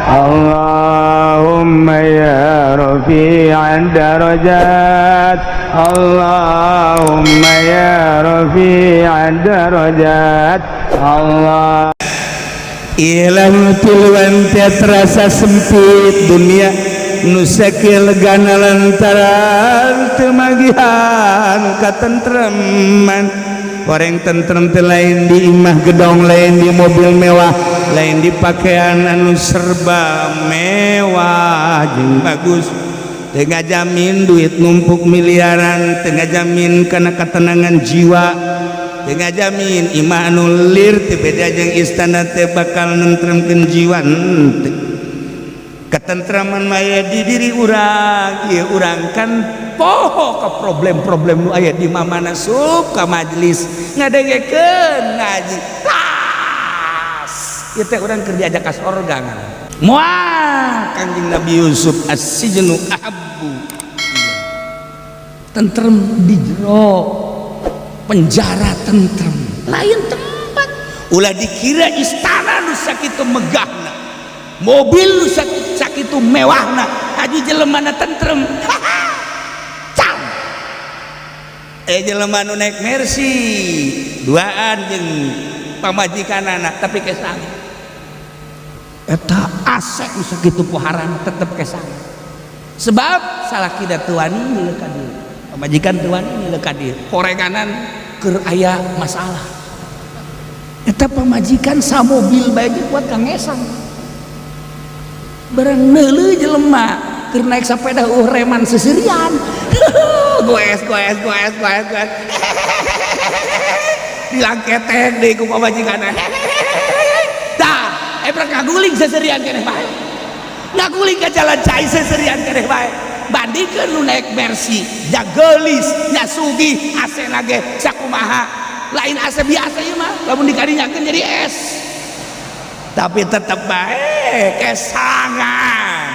اللهم يا رفيع الدرجات، اللهم يا رفيع الدرجات، الله. Ilang tiluan teh terasa sempit dunia nu sakieu legana lantaran teu magihan katentreman. Orang tentrem teh lain di imah gedong, lain di mobil mewah, lain di pakaian anu serba mewah jeung bagus. Teu ngajamin duit numpuk miliaran, teu ngajamin kana ketenangan jiwa, teu ngajamin imah anu lir teu beda jeung istana teh bakal nentremkeun jiwa. Henteu. Ketentraman maya di diri urang. Ieu urang kan poho ke problem-problem nu aya di mamana, sup ka majelis ngadengekeun ngaji tas ieu teh urang keur diajak ka sorga ngaran. Moal Kanjeng Nabi Yusuf as-sijnu ahabbu, tentrem di jero penjara, tentrem lain tempat. Ulah dikira istana nu sakitu megahna, mobil nu sakitu mewahna, haji jelemana tentrem. Cam eh jelema nu naik Mercy duaan jeung pamajikanana tapi kesang, eta AC nu sakitu poharana tetep kesang, sebab salakina teu wani milu ka dieu, pamajikan teu wani milu ka dieu, horenganan keur aya masalah. Eta pamajikan samobil bae ge kuat ka ngesang. Barang neuleuh jelema keur naik sepeda, reman seserian, goes goes goes goes goes, dilangketek deui ku pamajikanna. Tah eprek ngaguling seserian keneh bae, ngaguling ke jalan cai seserian keneh bae. Bandingkeun nu naik Mercy, jageulis nya, sugih, AC na ge sakumaha, lain AC biasa ieu mah, lamun dikarinyakeun jadi es, tapi tetep bae kesangan.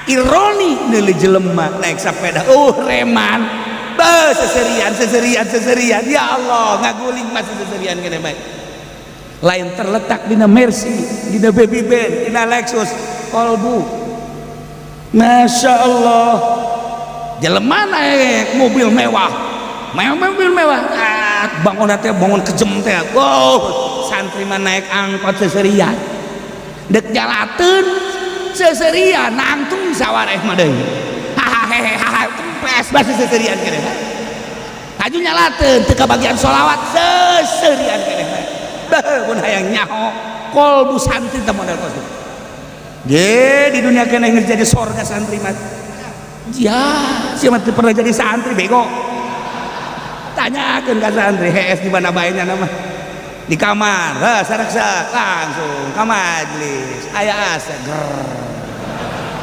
Ironi neuleuh jelema naik sepeda reman be seserian seserian seserian, ya Allah, ngaguling masih seserian keneh bae. Lain terletak dina Mercy, dina Baby Benz, dina Lexus, kolbu. Masya Allah, jelema naik mobil mewah, mobil mewah, ah, bangun teh bangun kejem teh. Wow, santri mah naik angkot seserian, dek nyalateun seserian, nangtung sawareh mah deui, hahaha, kempes basa seserian keneh. Haju nyalateun teu kabagian sholawat, seserian keneh. Beuh, mun hayang nyaho kolbu santri teh model kos ge di dunia keneh geus jadi sorga santri mah. Ya, siapa teu pernah jadi santri, bego. Tanyakeun ka santri hees di mana bae nya nama di kamar, heh, saraksa langsung ka majlis, aya asa ger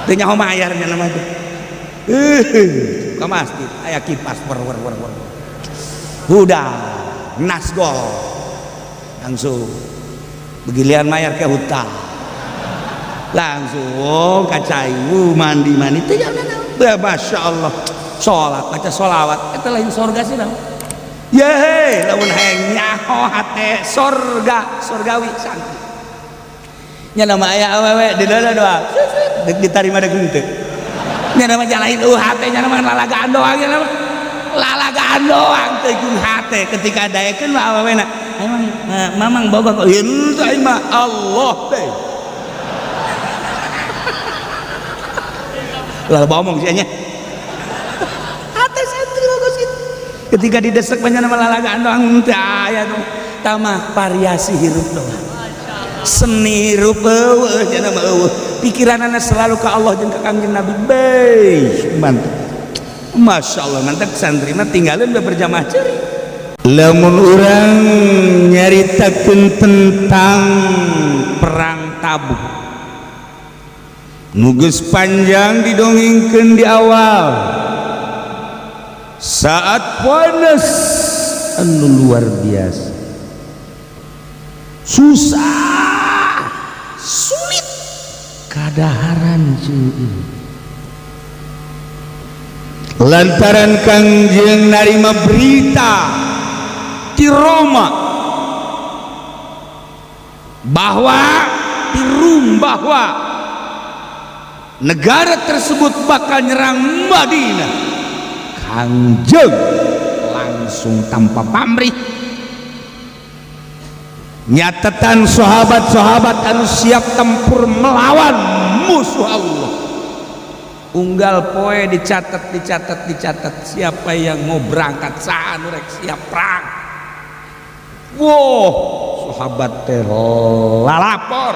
teu nyaho mayar nya nama teh. Ka masjid aya kipas wer wer wer wer, udah nasgol langsung begilian mayar ke hutang, langsung kacai mandi mandi teh. Ya, masya Allah, sholat, baca sholawat, itu lain sorga sih dong. Yehe, lamun hayang nyaho hate sorga sorgawi santri nya nama aya awewe di dalam doa dek ditarima dek henteu nya nama jalain hate nya nama lalagaan doang, nya nama lalagaan doang teu jeung hate. Ketika daekeun mah awewena emang mamang boga kok henteu, aing mah Allah teh lalu ngomong sih nya. Hate santri bagus gitu, ketika didesek banyak nama lalagaan doang teu aya tuh tamah variasi hirup doang, seni hirup eueuh nya nama eueuh, pikiranana selalu ke Allah jeung ka Kangjeng Nabi. Beuh, mantap, Masya Allah, mantap. Santri mah tinggalin udah berjamaah ceri. Lamun urang nyaritakeun tentang perang Tabuk nu geus panjang didongengkeun di awal, saat panas anu luar biasa, susah, sulit kadaharan cuy, lantaran Kangjeng narima berita di Roma bahwa di Rum bahwa Negara tersebut bakal nyerang Madinah. Kangjeng langsung tanpa pamrih nyatetan sahabat-sahabat anu siap tempur melawan musuh Allah. Unggal poe dicatat, dicatat, dicatat siapa yang mau berangkat, saha nu rek siap perang. Wow, sahabat teh lalapor,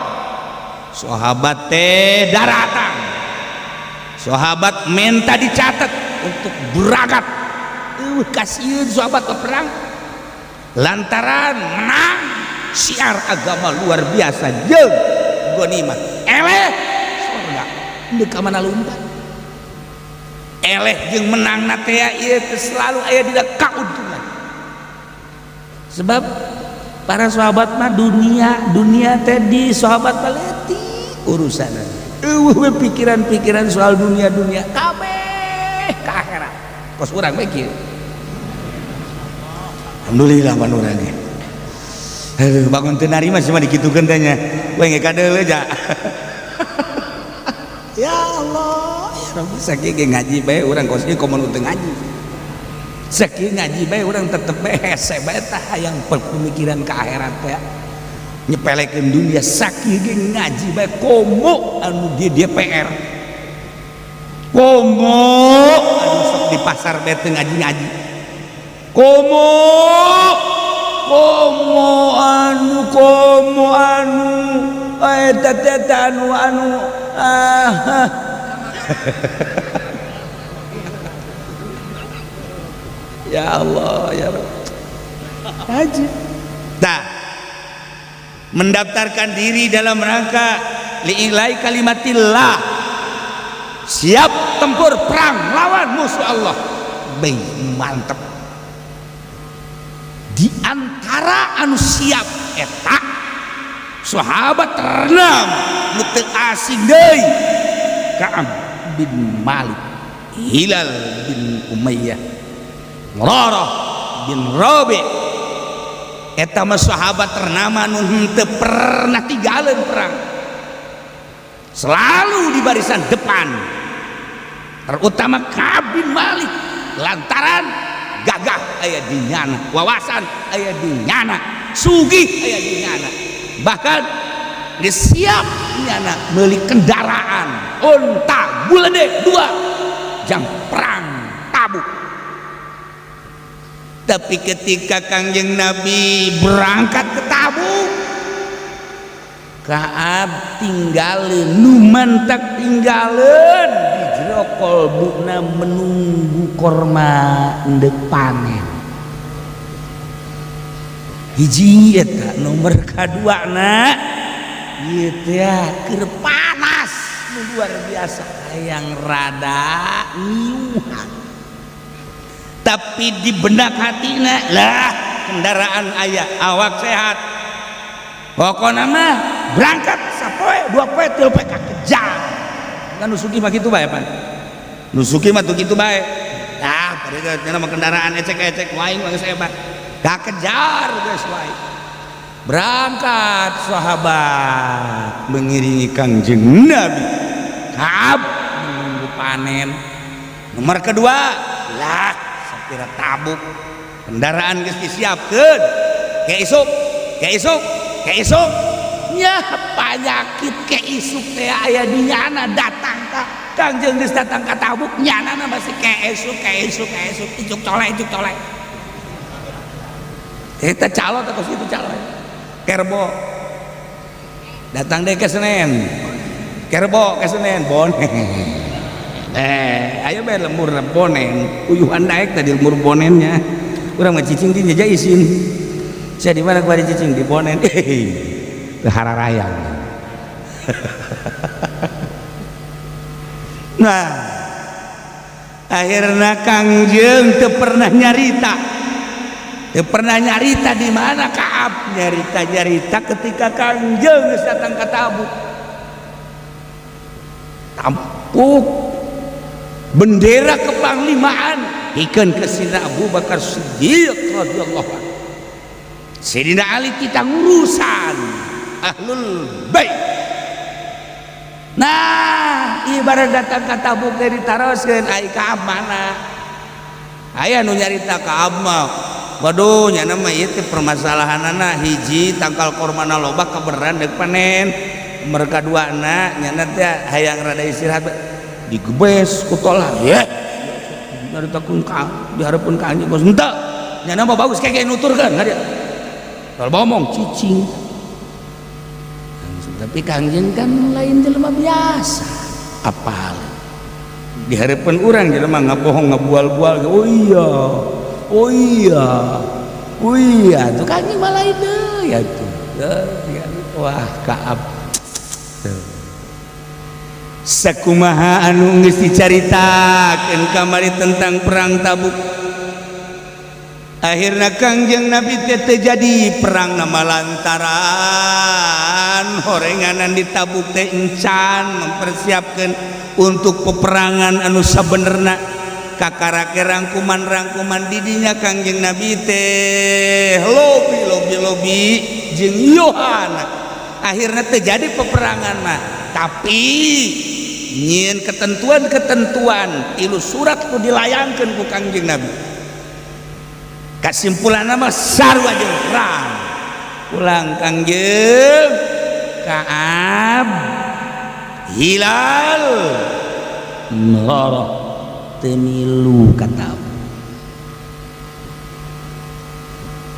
sahabat teh daratang, sahabat minta dicatat untuk berangkat. Kasihan sahabat ke perang lantaran menang syiar agama luar biasa jeung ghanimah eleh surga deuk ka mana lumpat eleh jeung menang na teh ieu teh selalu aya dina kauntungan. Sebab para sahabat mah dunia dunia teh di sahabat paleti urusan eueuh we pikiran-pikiran soal dunia-dunia kabeh ka akhirat kos urang we kieu. Alhamdulillah pan urang ge. Aduh, bangun teu narima sih mah dikitukeun teh nya. We ge kadeuleu ja. Ya Allah, ya Rabbi, sakieu ge ngaji bae urang kos ieu komo nu teu ngaji. Sakieu ngaji bae urang tetep bae hese bae tah hayang pemikiran ka akhirat teh. Nyepelekeun dunia sakieu ge ngaji bae komo anu di DPR. Komo anu sok di pasar bae teu ngaji-ngaji. Komo komo anu komo anu eta teh anu anu ah. Ya Allah ya Rabb. Haji. Nah, mendaftarkan diri dalam rangka li'ilai kalimatillah, siap tempur perang lawan musuh Allah. Baik, mantep. Di antara anu siap eta sahabat ternam nu teu asing deui, Ka'ab bin Malik, Hilal bin Umayyah, Murarah bin Rabi. Eta mah sahabat ternama nu henteu pernah tinggalin perang, selalu di barisan depan, terutama Ka'ab bin Malik lantaran gagah aya di nyana, wawasan aya di nyana, sugih aya di nyana, bahkan geus siap nyana meuli kendaraan unta buledek dua jang perang Tabuk. Tapi ketika Kangjeng Nabi berangkat ke Tabuk, Ka'ab tinggalin, nu mantak tinggalin di jero kolbuna menunggu korma endek panen. Hiji eta nomor kadua na ieu teh keur panas nu luar biasa hayang rada ngiuhan. Tapi di benak hatina lah kendaraan aya, awak sehat, pokokna mah berangkat sapoe dua poe tilu poe kakejar. Kan nu sugih mah kitu bae pan, nu sugih mah tuh kitu bae. Tah pada nya mah kendaraan ecek-ecek waing mah geus hebat, kakejar geus wae. Berangkat sahabat mengiringi Kangjeng Nabi. Ka'ab menunggu panen. Nomor kedua lah sapira Tabuk kendaraan geus disiapkeun ke isuk ke isuk ke isuk nya panyakit ke isuk teh aya di nyana datang ka Kangjeng geus datang ka Tabuk nyana masih ke isuk ke isuk ke isuk icuk colek icuk colek eta calo teh kos kitu calo kerbo datang deh ke Senen kerbo ke Senen bonen ayo bae lembur bonen uyuhan daek tadi lembur bonennya urang mah cicing di nyeja isin. Saya di mana kemarin cicing di bonen, hararayang. Nah, akhirnya Kangjeng teu pernah nyarita, teu pernah nyarita di mana Ka'ab nyarita nyarita ketika Kangjeng geus datang ka Tabuk. Tampuk bendera kepanglimaan ikeun ke Sidina Abu Bakar Siddiq radhiyallahu anhu. Sidina Ali kita ngurusan ahlul bait. Nah, ieu barang datang ka Tabuk teh ditaroskeun ai Kaab mana? Aya nu nyarita Kaab mah. Waduh, nyana mah ieu teh permasalahanana hiji tangkal kormana loba kaberan deuk panen. Mereka duana nyana teh hayang rada istirahat digebes ku tolah ye. Nyaritakeun ka dihareupeun ka anjing geus henteu. Nyana mah bagus keke nuturkeun ka dia. Kalau ngomong cicing. Tapi Kangjeng kan lain jelema biasa. Apal. Di hadapan orang jelema ngabohong ngabual-bual. Oh iya. Oh iya. Oh iya, tuh Kangjeng mah lain deui ya tuh. Wah, Kaab. Tuh. Sakumaha anu geus dicaritakeun kamari tentang perang Tabuk. Akhirnya Kangjeng Nabi teh teu jadi perang nama lantaran horenganan di Tabuk teh encan mempersiapkan untuk peperangan anu sabenerna kakarake rangkuman-rangkuman didinya Kangjeng Nabi teh lobi lobi lobi jeung Yohana. Akhirnya terjadi peperangan mah, tapi nyieun ketentuan-ketentuan tilu surat ku dilayangkeun ku Kangjeng Nabi. Kesimpulan nama sarua jeung perang. Pulang Kangjeng Kaab Hilal ngorok teu milu ka Tabuk.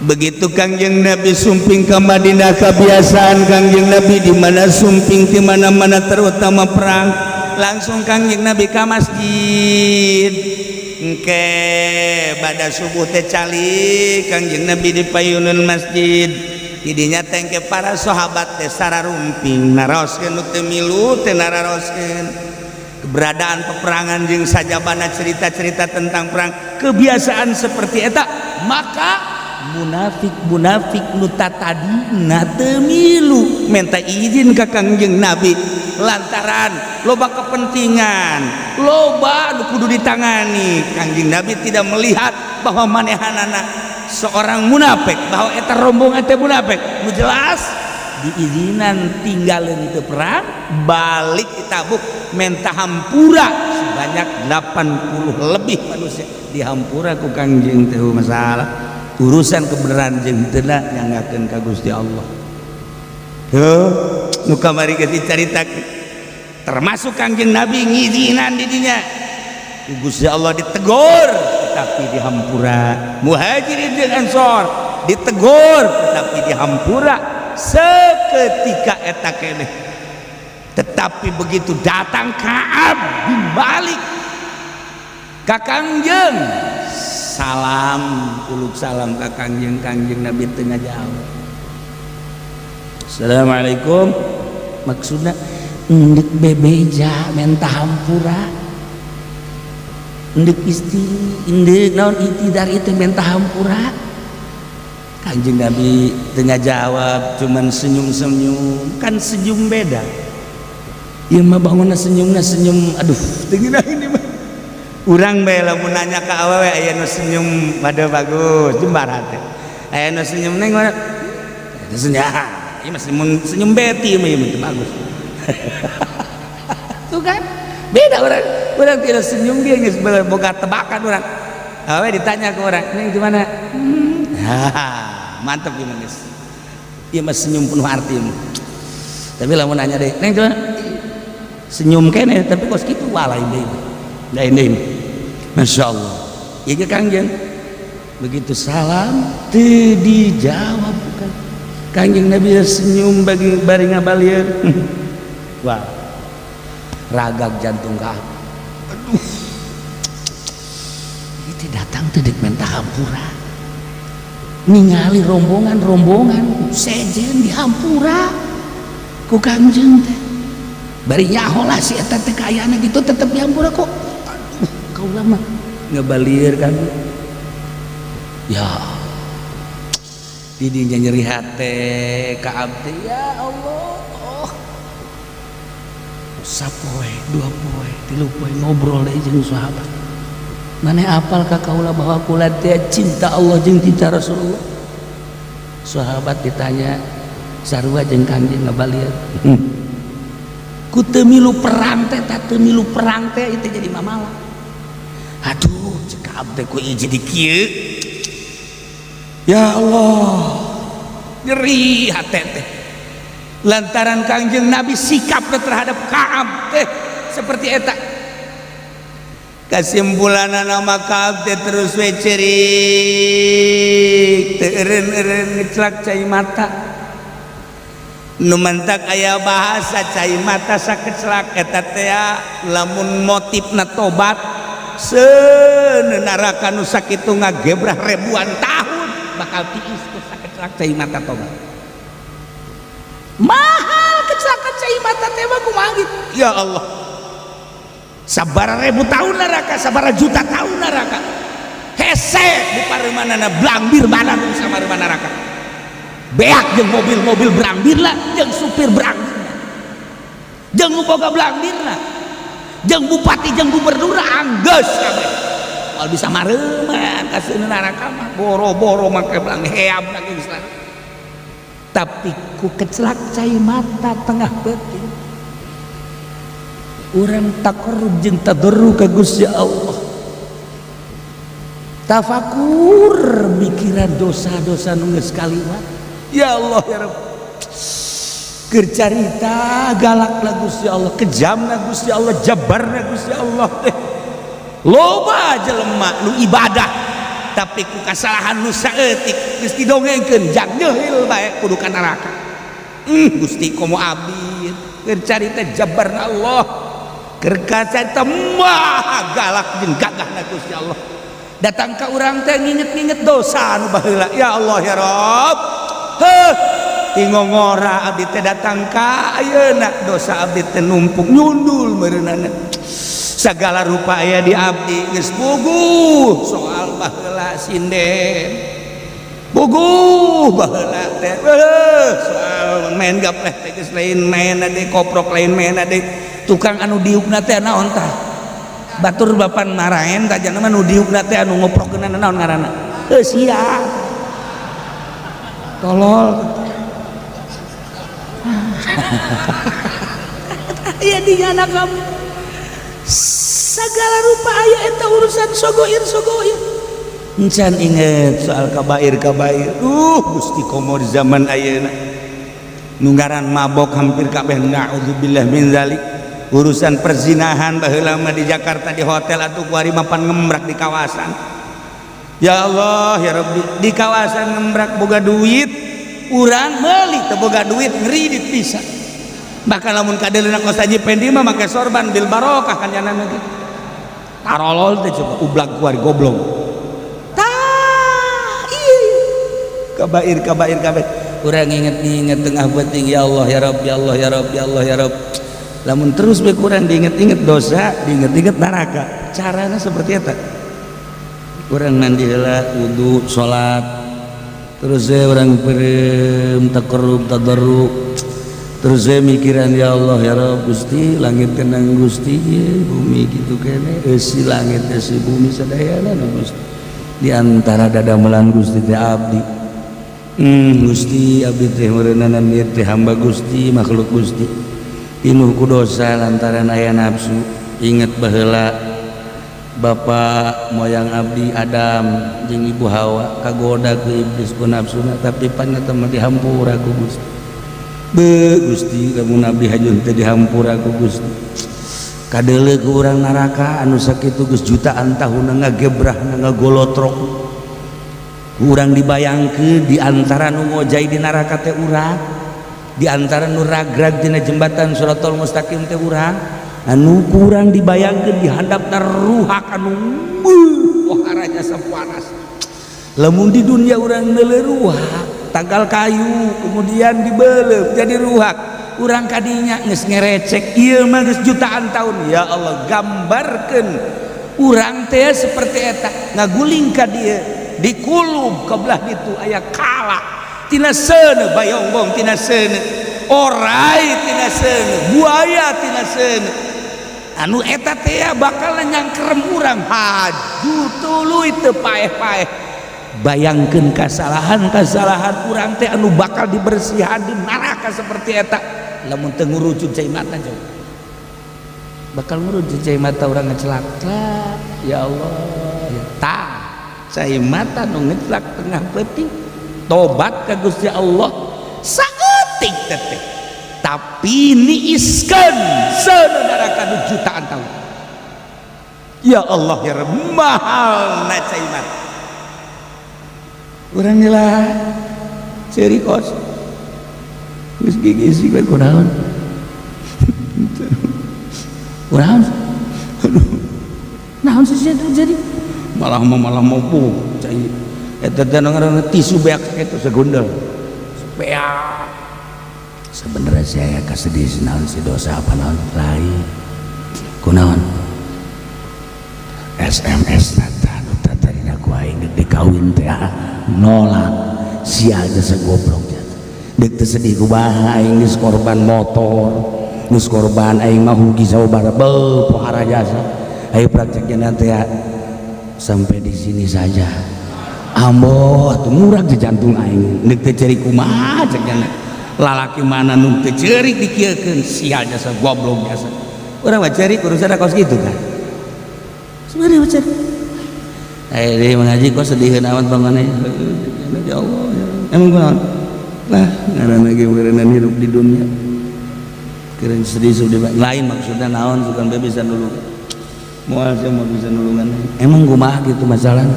Begitu Kangjeng Nabi sumping ke Madinah, kebiasaan Kangjeng Nabi di mana sumping di mana-mana terutama perang, langsung Kangjeng Nabi ke masjid. Engke pada subuh teh calik Kangjeng Nabi di payunan masjid. Didinya tengke para sahabat teh sararumping naroskeun nu teu milu teh nararoskeun keberadaan peperangan jeung sajabana cerita-cerita tentang perang, kebiasaan seperti eta. Maka munafik-munafik nu tatadina teu milu minta izin ka Kangjeng Nabi lantaran loba kepentingan, loba nu kudu ditangani. Kangjeng Nabi tidak melihat bahwa manehanana seorang munafik, bahwa eta rombongan teh munafik. Nu jelas diizinan tinggalin teu perang, balik di Tabuk menta hampura sebanyak 80 lebih manusia dihampura ku Kangjeng teh. Masalah urusan kebenaran jeung teu nyanggakeun ka Gusti Allah. Heuh, nu kamari geus dicaritakeun termasuk Kangjeng Nabi ngizinan didinya ku Gusti Allah ditegur tetapi dihampura. Muhajirin jeung Ansor ditegur tetapi dihampura seketika eta keneh. Tetapi begitu datang Kaab bin Malik ka Kangjeng, salam uluk salam ka Kangjeng, Kangjeng Nabi teu ngajawab. Assalamualaikum, maksudna endek bebeja menta hampura, endek isti endek naon itidar itu menta hampura. Kangjeng Nabi teu ngajawab, cuman senyum-senyum. Kan senyum beda ieu mah, bangunna senyumna senyum aduh teu ngeunah ini mah. Urang bae lamun nanya ka awewe aya nu senyum pada bagus jembar hate, aya nu senyum neng mana senyum, ieu mah senyum, senyum beti mah ieu mah teu bagus. Tuh kan beda orang, orang tidak senyum dia geus boga tebakan orang. Awewe ditanya ke orang neng gimana, mantep gimana geus ieu mah senyum penuh arti mah. Tapi lamun nanya deh neng gimana, senyum kene tapi kos kitu wah lain deui, lain deui. Masya Allah, ieu ge Kangjeng begitu salam teu dijawab bukan Kangjeng Nabi senyum bagi bari ngabalieur. Wah, ragag jantung ka, aduh itu datang teh dek menta hampura, ningali rombongan-rombongan sejen dihampura ku Kangjeng teh, bari nyaho lah si eta teh kaayana gitu tetep dihampura kok. Aduh, kaula mah ngabalieur kan ya didinya nyeri hate Kaab teh. Ya Allah, sapoe dua poe tilu poe ngobrol deui jeung sahabat, maneh apal ka kaula bahwa kula teh cinta Allah jeung cinta Rasulullah? Sahabat ditanya sarua jeung Kangjeng ngabalieur. Ku teu milu perang teh, tah teu milu perang teh itu jadi mamala. Aduh, cek Kaab teh, ku ieu jadi kieu. Ya Allah, nyeri hate teh. Lantaran Kangjeng Nabi sikap terhadap Kaab teh seperti eta. Kesimpulan nama Kaab teh terus we cerik, teu eureun-eureun ngeclak cai mata. Nu mantak aya bahasa cai mata sakeclak eta teh, lamun motifna tobat, seuneu neraka nu sakitu ngagebrah ribuan tahun bakal tiis ku sakeclak cai mata tobat. Mahal kecelakaan cai mata teh mah, kumaha gitu. Ya Allah, sabara ribu tahun neraka, sabara juta tahun neraka, hese di pareumanana blambir badan sama neraka beak jeung mobil-mobil blambir lah, jeung supir blambir, jeung nu boga blambirna, jeung bupati, jeung gubernur, anggeus kabeh moal bisa mareuman ka neraka mah. Boro-boro make belang heab lagi geus. Tapi ku kecelak cai mata tengah peuting urang taqarrub jeung tadarru ka Gusti Allah, tafakur mikiran dosa-dosa nu geus kaliwat. Ya Allah, ya Rabb, keur carita galak lah Gusti Allah, kejam lah Gusti Allah, jabarna Gusti Allah teh. Loba jelema nu ibadah, tapi ku kasalahan nu saeutik geus didongengkeun jang nyeuril bae kudu ka neraka. Gusti, komo abdi. Keur carita jabarna Allah, keur carita maha galak jeung gagahna Gusti Allah, datang ka urang teh nginget-nginget dosa anu baheula. Ya Allah, ya Rabb, heuh, tingongora abdi teh datang ka ayeuna, dosa abdi teh numpuk nyundul meureunana, segala rupa aya di abdi, geus puguh soal baheula sinden, puguh baheula teh soal main gapleh teh geus lain main deui, koprok lain main deui. Tukang anu diukna teh naon tah? Batur bapan maraen tah jana mah nu diukna teh, anu ngoprokeunna naon ngaranna? Heuh, sia tolol. Aya di anak kamu segala rupa aya eta urusan sogoir sogoir. Encan inget soal kabair kabair. Gusti, komo di zaman ayeuna nu ngaran mabok hampir kabeh, naudzubillah min zalik. Urusan perzinahan, baheula mah di Jakarta di hotel atuh, kuari mapan ngembrak di kawasan. Ya Allah, ya Rabbi, di kawasan ngembrak, boga duit urang meuli, teu boga duit ngeridit bisa. Bahkan lamun kadeleuna kos Haji Pendi mah make sorban bil barokah kan jana ge tarolol teh. Coba ublag kuari goblok tah. Iya, kabair kabair kabair. Urang inget-inget tengah penting. Ya Allah, ya Rabb, ya Allah, ya Rabb, ya Allah, ya Rabb. Lamun terus be kurang diinget-inget dosa, diinget-inget neraka, caranya seperti eta. Urang mandi heula, wudu, salat, terus saya urang peureum, taqarrub, tadarru, terus saya mikiran, ya Allah, ya Rabb, Gusti, langit kenang Gusti, bumi gitu kene, eusi langit, eusi bumi sadayana nu Gusti, di antara dadamelan Gusti teh abdi. Gusti, abdi teh meureunana ieu teh hamba Gusti, makhluk Gusti, pinuh ku dosa lantaran aya nafsu. Inget baheula bapak moyang abdi Adam jeung ibu Hawa kagoda ku iblis, ku nafsuna, tapi pan eta mah dihampura ku Gusti. Be Gusti, lamun abdi hajun teh dihampura ku Gusti, kadeuleu ku urang neraka anu sakitu geus jutaan tahun ngagebrah, ngagolotrok. Urang dibayangkeun di antara nu ngojay di neraka teh urang, di antara nu ragrag tina jembatan Shirathol Mustaqim teh urang, anu kurang dibayangkeun di handapna ruhak anu poharanya sapanas. Lamun di dunia urang neuleuh ruhak, tanggal kayu kemudian dibeleup jadi ruhak, urang kadinya geus ngerecek. Ieu mah geus jutaan tahun. Ya Allah, gambarkeun urang teh seperti eta ngaguling ka dieu, dikulub ke belah ditu aya kala tina seuneu, bayongbong tina seuneu, orai tina seuneu, buaya tina seuneu, anu eta teh bakal nyangkerem urang haju tuluy teu paeh-paeh. Bayangkeun kasalahan-kasalahan urang teh anu bakal dibersihan di neraka seperti eta lamun teu ngurucud cai mata jauh. Bakal ngurut cai mata urang ngecelak. Ya Allah, ya tah. Cai mata nu ngecelak tengah peuting. Tobat ka Gusti Allah saeutik teh. Tapi niiskeun saudara kanu jutaan tahun. Ya Allah ya Rabb, mahal na cai mata. Urang lah ceri kos. Geus gigisi we kunaon. Kunaon? Aduh. Naon sih terjadi? Malah mampu cai. Eta teh ngaranna tisu beak kitu segundel. Beak. Sebenarnya saya kasedih naon si dosa apa naon lain. Kunaon? SMS tata nu tadina ku aing deuk dikawin teh nolak. Sia jasa goblok jasa. Deuk teu sedih kumaha aing geus korban motor, geus korban aing mah rugi sabaraha beuh pohara jasa. Ayo prakteknya nanti ya. Sampai di sini saja. Ambo atuh murag di jantung aing. Deuk teu ceurik kumaha cek nya. Lalaki mana nu teu ceurik dikieukeun sia jasa goblok jasa. Urang mah ceurik urusan kos kitu kan. Sebenarnya mah ceurik. Eh dia mengaji kok sediheun amat bangane. Ya Allah. Emang kunaon? Lah ngaranna ge meureunnan hirup di dunia. Keureun sedih sedih lain maksudnya naon sugan be bisa nulungan. Moal sia mau bisa nulungan. Emang kumaha gitu masalahna?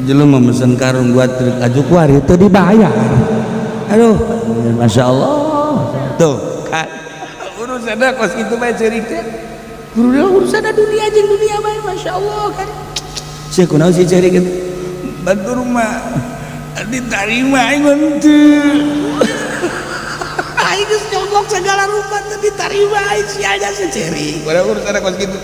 Jelema mesen karung buat truk aju kuari teu dibayar. Aduh, Masya Allah. Tuh kan urusanna kos kitu bae ceurik teh. Urusanna dunia jeung dunia bae Masya Allah kan. Sia kunaon sih ceurik kitu? Batur mah diterima aing mah teu. Aing geus nyogok segala rupa teu diterima aing sia jasa ceurik. Urang urusanna kos kitu.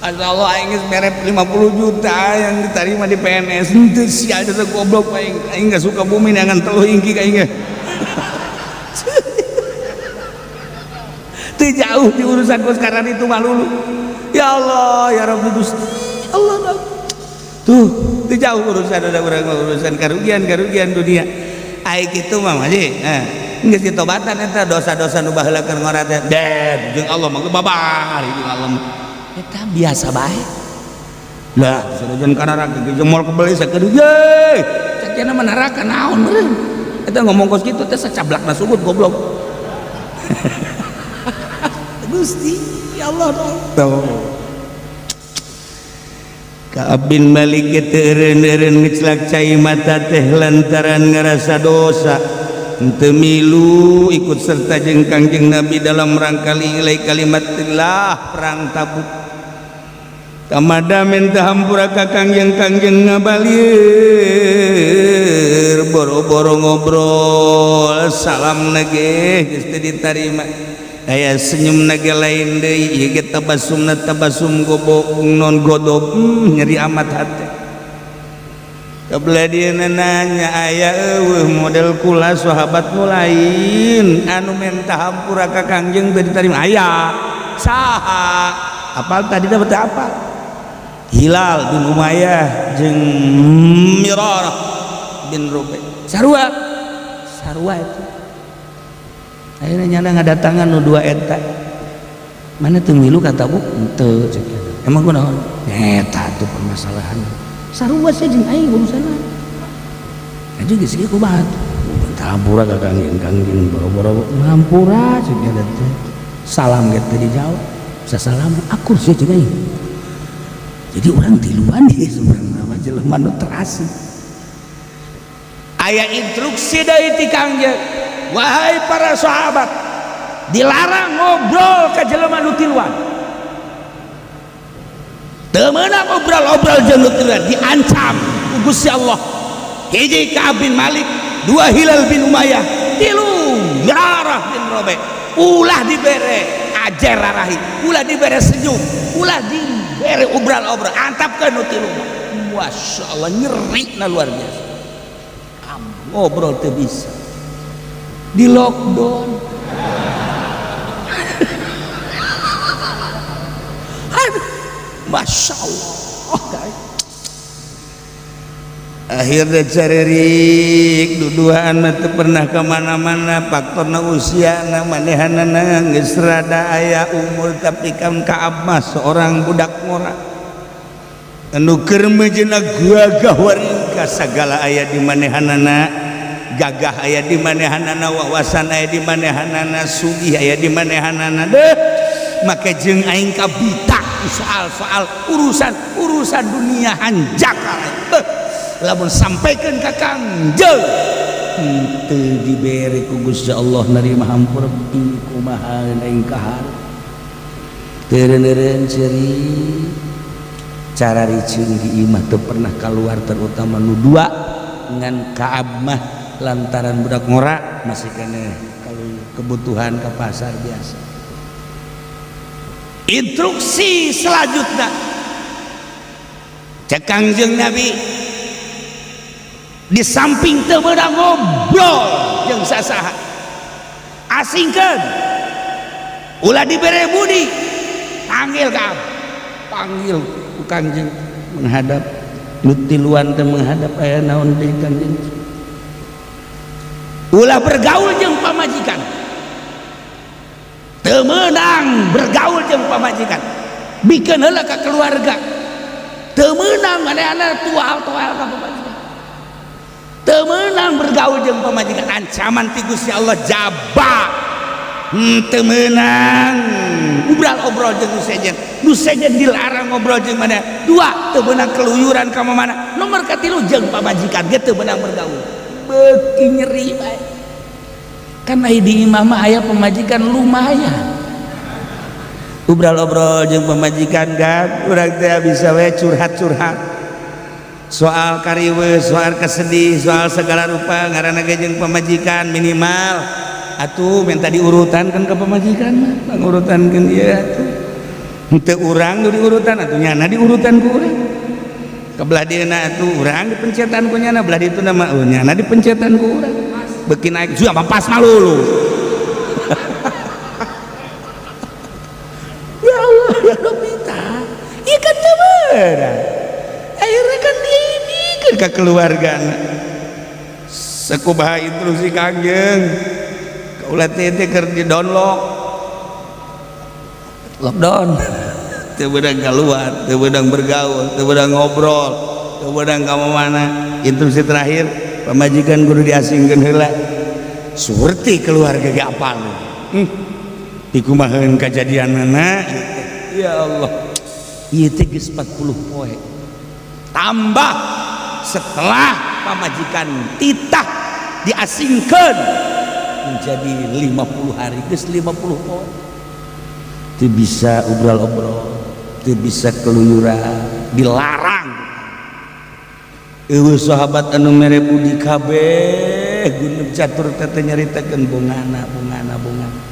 Masya Allah aing geus mere 50 juta yang diterima di PNS henteu sia jasa goblok aing. Aing geus suka bumi neangan teluh ingki ka aing ge. Teu jauh di urusan kos sekarang itu mah lulu. Ya Allah ya Rabbi Gusti Allah. Tuh teu jauh urusan ada urang urusan karugian-karugian dunia. Ai kitu mah mah geus ditobatan eta dosa-dosa nu baheula keur ngora teh. Deh jeung Allah mah babar jeung Allah mah. Eta biasa bae. Lah sanajan ka neraka ge moal kebeli sakedeung ye. Cek cenah mah neraka naon meureun. Eta ngomong kos kitu teh sacablakna sugut goblok. Gusti ya Allah tuh. Ka'ab bin Malik teu eureun-eureun ngecelak cai mata teh lantaran ngarasa dosa. Henteu milu ikut serta jeung Kangjeng Nabi dalam rangka li'ilai kalimatillah perang Tabuk. Kamada minta hampura ka Kangjeng, Kangjeng ngabalir boro-boro ngobrol salam nage geus teu ditarima. Aya senyum nage lain deui ieu ge tabasumna tabasum gobok non godob nyeri amat hate. Kebelah dia nanya aya eueuh model kula sahabat nu lain anu menta hampura ka Kangjeng teu diterima aya saha apal tadi teh apal Hilal bin Umayyah jeung Mirarah bin Rubai sarua sarua itu akhirnya nyana ngadatangan nu dua eta mana teu milu ka Tabuk henteu cek emang kunaon eta tuh permasalahan sarua sia jeung aing urusanna aja geus kieu kumaha hampura ka Kangjeng Kangjeng boro-boro ngampura cek nya teh salam ge teu dijawab sasalam akur sia jeung aing jadi orang tiluan ieu sebenarnya mah jelema nu terasi aya instruksi dari ti Kangjeng wahai para sahabat dilarang ngobrol ka jelema nu tiluan teu meunang obrol-obrol jeung nu tiluan diancam ku Gusti Allah hiji Ka'ab bin Malik dua Hilal bin Umayyah tilu Mirarah bin Rabi ulah dibere ajer rarahi ulah dibere senyum ulah dibere obral-obral antapkeun nu tilu Masya Allah nyeri na luar biasa ngobrol teu bisa di lockdown. Aduh, Masya Allah. Akhirnya carerik duduhan mah teu pernah kemana-mana, faktorna usiana, manehanana geus rada aya umur, tapi kan Kaab mah seorang budak ngora anu keur mejeuna gagah waringka, sagala aya di manehanana, gagah aya di manehanana, wawasan aya di manehanana, sugih aya di manehanana deh. Make jeung aing kabita soal-soal urusan urusan dunia hanjakal. Beuh, lamun sampaikan ka Kangjeng henteu dibere ku Gusti Allah nerima hampura, ing kumaha aing kahar teureun ceri cara riceung di imah, teu pernah keluar, terutama nu dua. Ngan Kaab mah lantaran budak ngora masih kene kalau kebutuhan ke pasar biasa. Instruksi selanjutnya cek Kangjeng Nabi, di samping teu meunang ngobrol jeung sasaha, asingkeun, ulah dibere budi, panggil Kaab, panggil ku Kangjeng menghadap. Nu tiluan teh menghadap, aya naon deui, Kangjeng? Ulah bergaul jeung pamajikan, teu meunang bergaul jeung pamajikan, bikeun heula ka keluarga. Teu meunang manehna tual-tual ka pamajikan, teu meunang bergaul jeung pamajikan, ancaman ti Gusti Allah jaba. Teu meunang obrol-obrol jeung nu sejen, nu sejen dilarang ngobrol jeung mana. Dua, teu meunang keluyuran ka mana. Nomor katilu, jeung pamajikan ge teu meunang bergaul. Beuki nyeri bae kan aya di imah mah aya pamajikan lumayan obrol-obrol jeung pamajikan kan urang teh bisa we curhat-curhat soal kariweuh, soal kesedih, soal segala rupa, ngaranna ge jeung pamajikan minimal atuh minta diurutan kan ke pamajikan mah pangurutankeun ieu atuh. Henteu urang nu diurutan atuh, nyana diurutan ku urang. Kebelah dieuna atuh urang dipencetan ku nyana, belah ditu mah oh, nyana dipencetan ku urang. Beuki naik juga mah pas malulu. Ya Allah ya Rabbi, tah ieu kan teu beunang. Akhirnya kan diibikeun ka keluargana. Sakumaha instruksi Kangjeng, kaula teh teh keur di download lockdown, teu beunang keluar, teu beunang bergaul, teu beunang ngobrol, teu beunang ka mana. Instruksi terakhir, pamajikan kudu diasingkeun heula. Surti keluarga ge apal dikumaheun kajadianana. Ya Allah, ieu teh geus 40 poe tambah setelah pamajikan titah diasingkeun menjadi 50 hari, geus 50 poe teu bisa obrol-obrol, teu bisa keluyuran, dilarang. Eueuh sahabat anu mere budi kabeh gunung catur teh nyaritakeun bungana bungana bungana,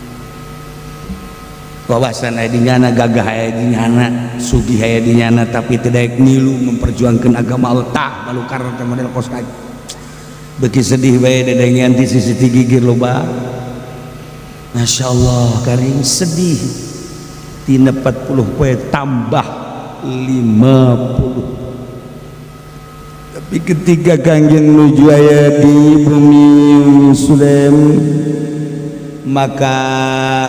wawasan aya di nyana, gagah aya di nyana, sugih aya di nyana, tapi tidak ngilu memperjuangkan agama Allah. Tah balukar teh model kos kaki beuki sedih bae dedengean ti sisi ti gigir loba. Masya Allah, karing sedih. Tina 40 poe tambah 50. Tapi ketika Kangjeng nuju aya di bumi Sulaim, maka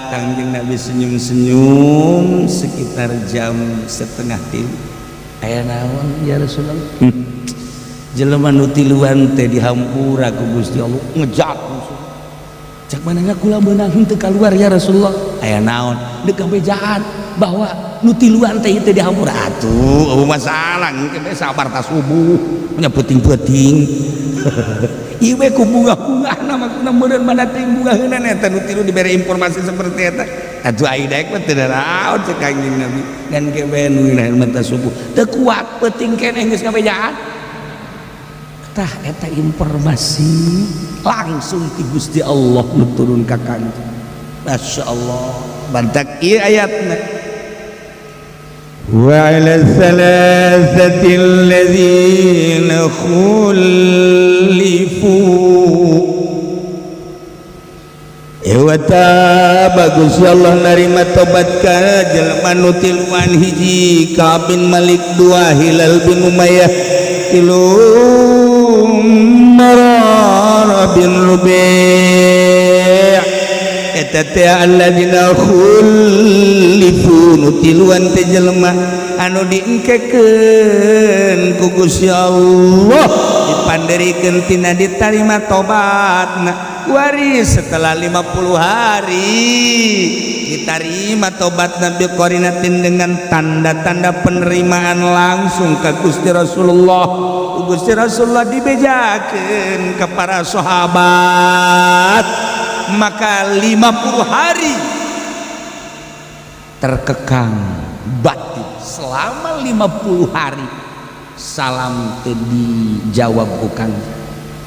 Kangjeng Nabi senyum-senyum sekitar jam 2.30. Aya naon ya Rasulullah? Jelema nu tiluan teh dihampura ku Gusti Allah, ngejak musuh. Cak manehna, kula meunang henteu kaluar ya Rasulullah. Aya naon? Deuk bejaan bahwa nu tiluan teh teu dihampura. Atuh eueuh masalah, engke bae sabar ta subuh nya peuting-peuting. Ieu we ku bunga-bungahna maksudna meureun mana teh bungaheunana eta nu tilu dibere informasi seperti eta. Atuh ai daek mah teu naon cek Kangjeng Nabi. Dan ke bae nu mata subuh teu kuat, peuting keneh geus ngabejaan. Tah eta informasi langsung ti Gusti Allah nu turun ka Kangjeng. Masya Allah, bantak ieu ayatna. Wa ala thalathati alladzina khulifu. Ewata bagus ya Allah narima tobat ka jelema nu tiluan: hiji Ka'ab bin Malik, dua Hilal bin Umayyah, tilu Murarah bin Rubi' eta teh alladzina khulifu nu tiluan teh jelema anu diengkekeun ku Gusti Allah dipanderikeun tina ditarima tobatna waris setelah 50 hari diterima tobat Nabi qarinatin dengan tanda-tanda penerimaan langsung ke Gusti Rasulullah. Gusti Rasulullah dibejakeun ke para sahabat, maka 50 hari terkekang batin selama 50 hari salam teu dijawab, bukan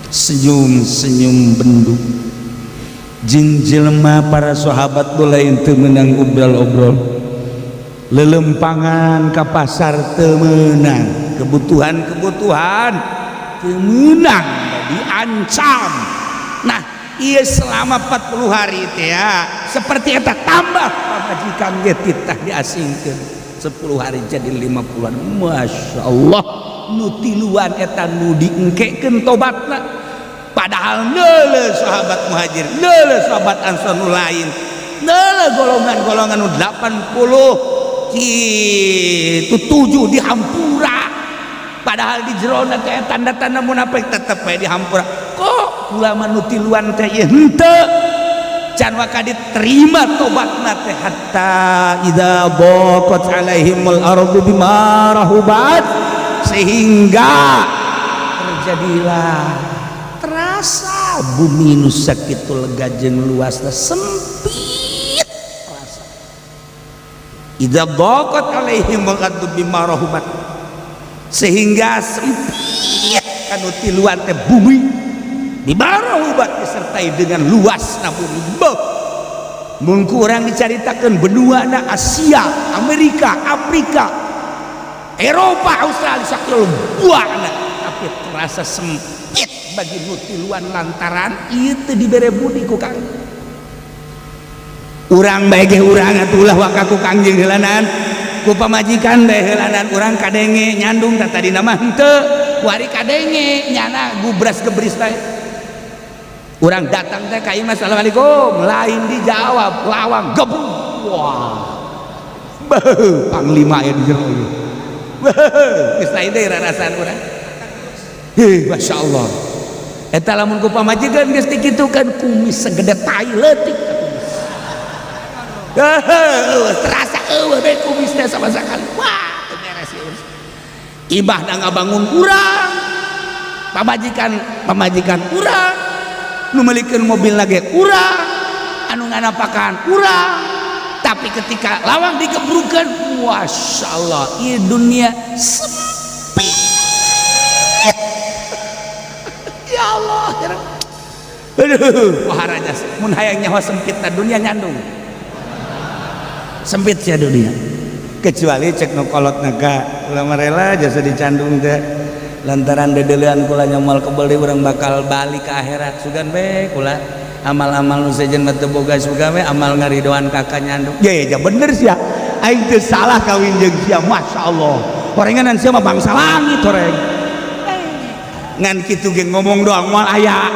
senyum-senyum bendu jeung jelema para sahabat lain teu meunang obrol-obrol, lelempangan ka pasar teu meunang, kebutuhan-kebutuhan teu meunang, diancam. Nah, iya, selama 40 hari teh ya seperti eta, tambah pamajikan ge titah diasingkeun 10 hari jadi 50-an. Masya Allah, nu tiluan eta nu diengkekeun tobatna, padahal neuleuh sahabat Muhajir, neuleuh sahabat Ansor nu lain, neuleuh golongan-golongan nu 80 kitu 7 dihampura, padahal di jerona teh tanda-tanda munafik, tetep we dihampura. Kok ulama nu tiluan teh ieu henteu can waka diterima tobatna teh, hatta idza daqat alaihimul ardu bima rahubat, sehingga terjadilah terasa bumi nu sakitu lega jeung luasna sempit terasa. Idza daqat alaihimul ardu bima rahubat, sehingga sempit kanu tiluan teh bumi bima rahubat disertai dengan luasna bumi. Beuh, mun ku urang dicaritakeun benuana Asia, Amerika, Afrika, Eropa, Australia sakitu buana, tapi terasa sempit bagi nu tiluan lantaran ieu teu dibere budi ku Kang. Urang bae ge urang atuh ulah waka ku Kangjeng heulanan, ku pamajikan bae heulanan. Urang kadenge nyandung tah, tadina mah henteu, kuari kadenge nyana gubras gebris bae. Urang datang teh ka imah, "Assalamualaikum," lain dijawab, lawang gebuk. Wah, beuh, panglima aya di jero ieu. Beuh, geus lain deui rarasaan urang. Hih, Masya Allah, eta lamun ku pamajikan geus dikitukeun, kumis segede tai leutik kumis. Heuh, terasa eueuh bae kumis teh sama sekali. Wah, teu beres ieu. Ibah ngabangun urang, pamajikan, pamajikan urang nu meulikeun mobil lagi, urang anu nganapakan urang, tapi ketika lawang digebrukan, Masya Allah, ieu dunia sempit. Ya Allah, aduh, waharaja mun hayang nyawa sempit na dunia, nyandung sempit sia dunia, kecuali cek nu kolot naga ulah rela jasa dicandung teh lantaran dedelean kula nyamal kebel deui, urang bakal balik ke akhirat, sugan be kula amal-amal nu sejen mah teu boga, sugan we amal ngaridoan kakak nyandung. Ya ya, bener sia, aing teu salah kawin jeung sia. Masya Allah, horenganan sia mah bangsa langit horeng. Ngan kitu ge ngomong doang moal aya.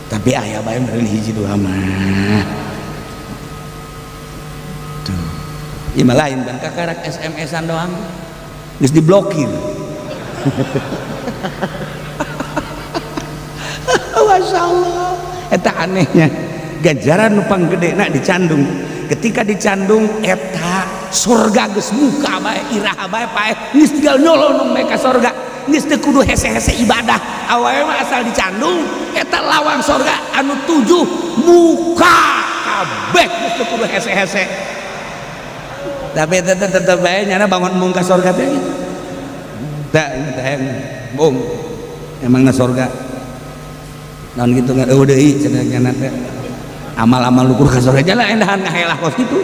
Tapi aya bae meureun hiji dua mah tuh. Ieu mah lain ban kakarak SMS-an doang geus diblokir. Masya Allah, eta anehnya ganjaran nu panggedena dicandung. Ketika dicandung eta surga geus muka bae, iraha bae paeh, geus tinggal nyolonong bae ka sorga, geus teu kudu hese-hese ibadah. Awewe mah asal dicandung eta lawang sorga anu 7 muka kabeh, geus teu kudu hese-hese. Tapi tetep tetep bae nyana bangun mung ka sorga teh gitu. Tah, teh bung emangna sorga naon gitu, nggak eueuh deui cenah nyana teh amal-amal lukur ka sorga jalan endahan ngahelah kos gitu.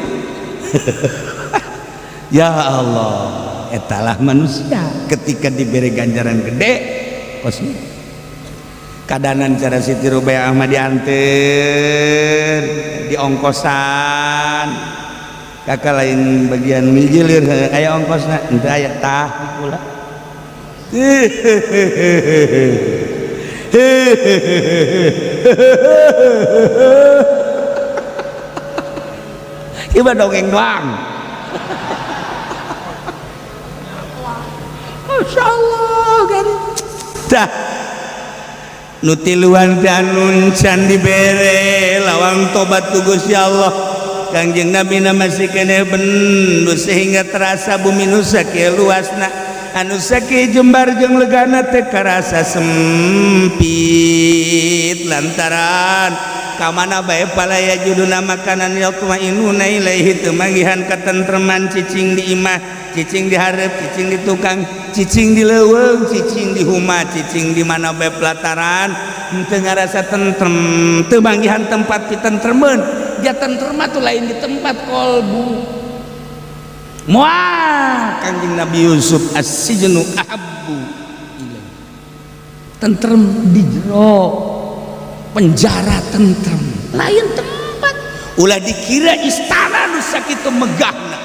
Ya Allah, etalah manusia ketika diberi ganjaran gede kos gitu. Kadanan cara Siti Rubiah mah dianter diongkosan, kakak lain bagian mijilir aya ongkosna henteu aya tah pula. Ieu mah dongeng doang. Masya Allah kan. Tah nu tiluan teh anu can dibere lawang tobat ku Gusti Allah. Kangjeng Nabi na masih keneh bendu sehingga terasa bumi nu sakieu luasna, anu sakieu jembar jeung legana teh karasa sempit lantaran kamana bae palaya juduna makanan yatmainuna ilaihi teu manggihan katentreman cicing di imah, cicing di hareup, cicing di tukang, cicing di leuweung, cicing di huma, cicing di mana bae pelataran teu ngarasa tentrem, teu manggihan tempat pitentremeun. Dia tentrem tuh lain di tempat kolbu. Moal Kangjeng Nabi Yusuf as-sijnu ahabbu ilaih. Tentrem di jero penjara tentrem, lain tempat. Ulah dikira istana nu sakitu megahna,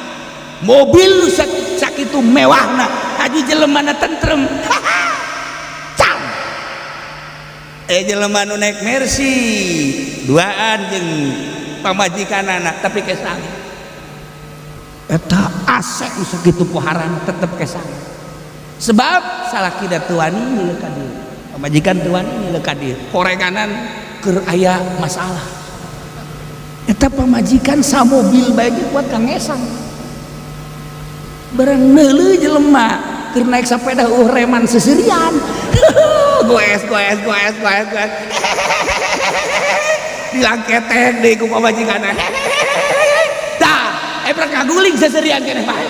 mobil nu sakitu mewahna, aju jelemana tentrem. Cam. Jelema nu naik Mercy duaan jeung pamajikanana tapi kesang. Eta asek nu sakitu poharan tetep kesang. Sebab salakina teu wani milu ka dieu. Pamajikan teu wani milu ka dieu. Korenganan keur aya masalah. Eta pamajikan samobil bae ge kuat ka ngesang. Barang neuleuh jelema keur naik sepeda reman seserian. Goes goes goes goes goes. Dilangketek deui ku pamajikanna. Tah, eprek ngaguling seserian keneh bae.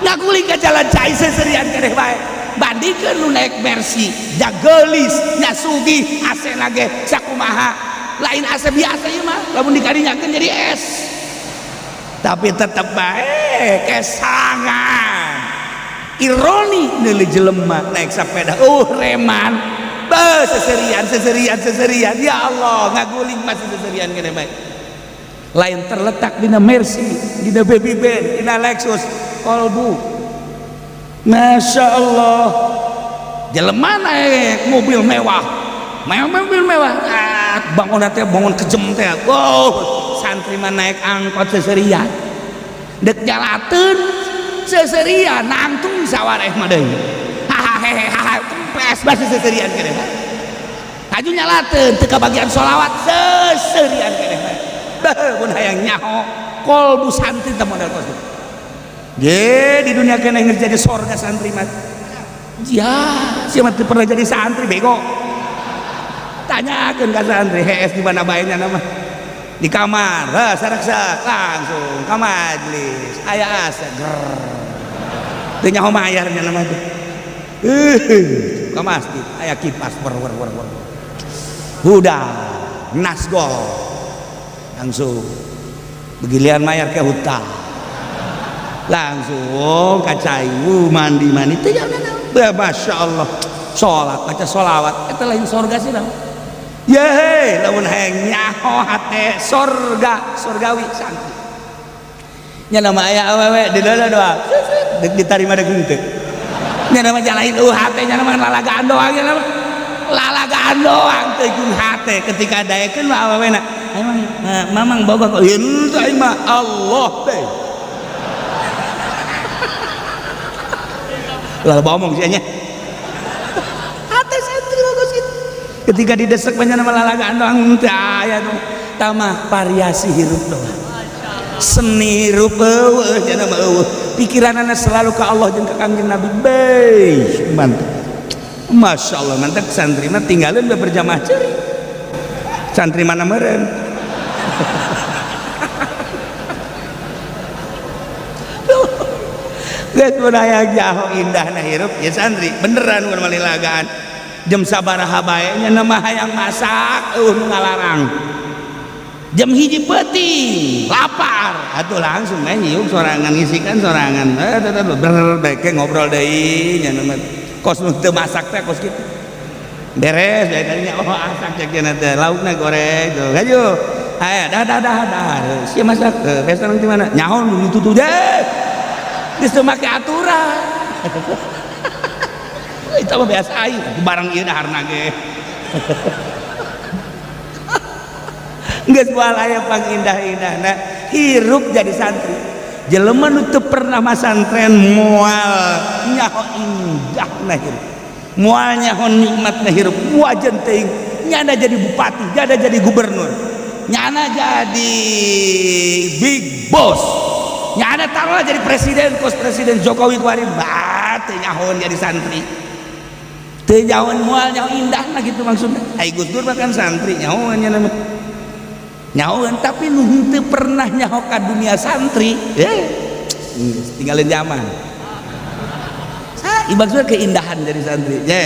Ngaguling ka jalan cai seserian keneh bae. Bandingkeun nu naik Mercy, da geulis, nya sugih, AC na ge sakumaha. Lain AC biasa ieu mah, lamun dikarinyakeun jadi es. Tapi tetep bae kesangan. Ironi neuleuh jelema naik sepeda reman. Beuh seserian seserian seserian ya Allah ngaguling masih seserian keneh bae. Lain terletak dina Mercy, dina Baby Benz, dina Lexus, kolbu. Masya Allah jelema naik mobil mewah, mobil mewah, bangun teh bangun kejem teh. Wow, santri mah naik angkot seserian, dek jalateun seserian, nangtung sawareh mah deui. Hahaha, kempes basi seserian keneh. Aju nyalateun teu kabagian sholawat seserian keneh. Beuh mun hayang nyaho kolbu santri teh model kos kitu. Ge di dunia keneh geus jadi sorga santri mah. Ya, sia mah teu pernah jadi santri bego. Tanyakeun ka santri hees di mana bae nya mah. Di kamar, heuh saraksa langsung ka majlis. Aya asa ger. Teu nyaho mayar nya mah teh. Ka masjid aya kipas wer wer wer wer. Udah nasgol. Langsung begilian mayar ke hutang. Langsung ka cai mandi-mandi teh naon. Masya Allah. Salat baca sholawat eta lain sorga sih dah. Yehe lamun hayang nyaho hate sorga sorgawi santri. Nya nama aya awewe di dalam doa. Dek ditarima dek henteu. Nya nama jalain hate nya nama lalagaan doang nya nama lalagaan doang teu jeung hate ketika daekeun mah awewena. Emang mamang boga kok henteu aing mah Allah teh. Lah bomong sia nya. Hate santri mah geus kitu. Ketika didesek banyak nama lalagaan doang teu aya tuh. Tamah variasi hirup doang. Seni hirup eueuh nya nama eueuh. Pikiranana selalu ke Allah jeung ka Kangjeng Nabi. Beuh, mantap. Masya Allah, mantap santri mah tinggalin we berjamaah ceurik. Santri mana meureun. Geus mun hayang jaho indahna hirup ya santri beneran mun malilagaan. Jam sabaraha bae nya nama hayang masak eueuh nu ngalarang. Jam 1 peuting lapar atuh langsung we nyiuk sorangan ngisikan sorangan. Ber beke ngobrol deui nya nama kos nu teu masak teh kos kitu. Beres bae kalinya oh asak cek cenah teh laukna goreng tuh hayu. Aya dah dah dah dah. Sia masak restoran di mana? Nyaho nu ditutup deh. Geus teu make aturan. Itu mah biasa aing barang ieu daharna ge. Geus moal aya pangindah-indahna hirup jadi santri. Jelema nu teu pernah masantren moal nyaho indahna hirup. Moal nyaho nikmatna hirup. Wajan teuing nyana jadi bupati, nyana jadi gubernur, nyana jadi big boss, nyana taruhlah jadi presiden, kos presiden Jokowi kuari bate nyahoan jadi santri. Teu nyahoan moal nyaho indahna gitu maksudna. Ai Gus Dur mah kan santri nyahoan nya mah. Nyahoan tapi nu henteu pernah nyaho ka dunia santri, tinggalin zaman. Sa maksudna keindahan jadi santri. Ye,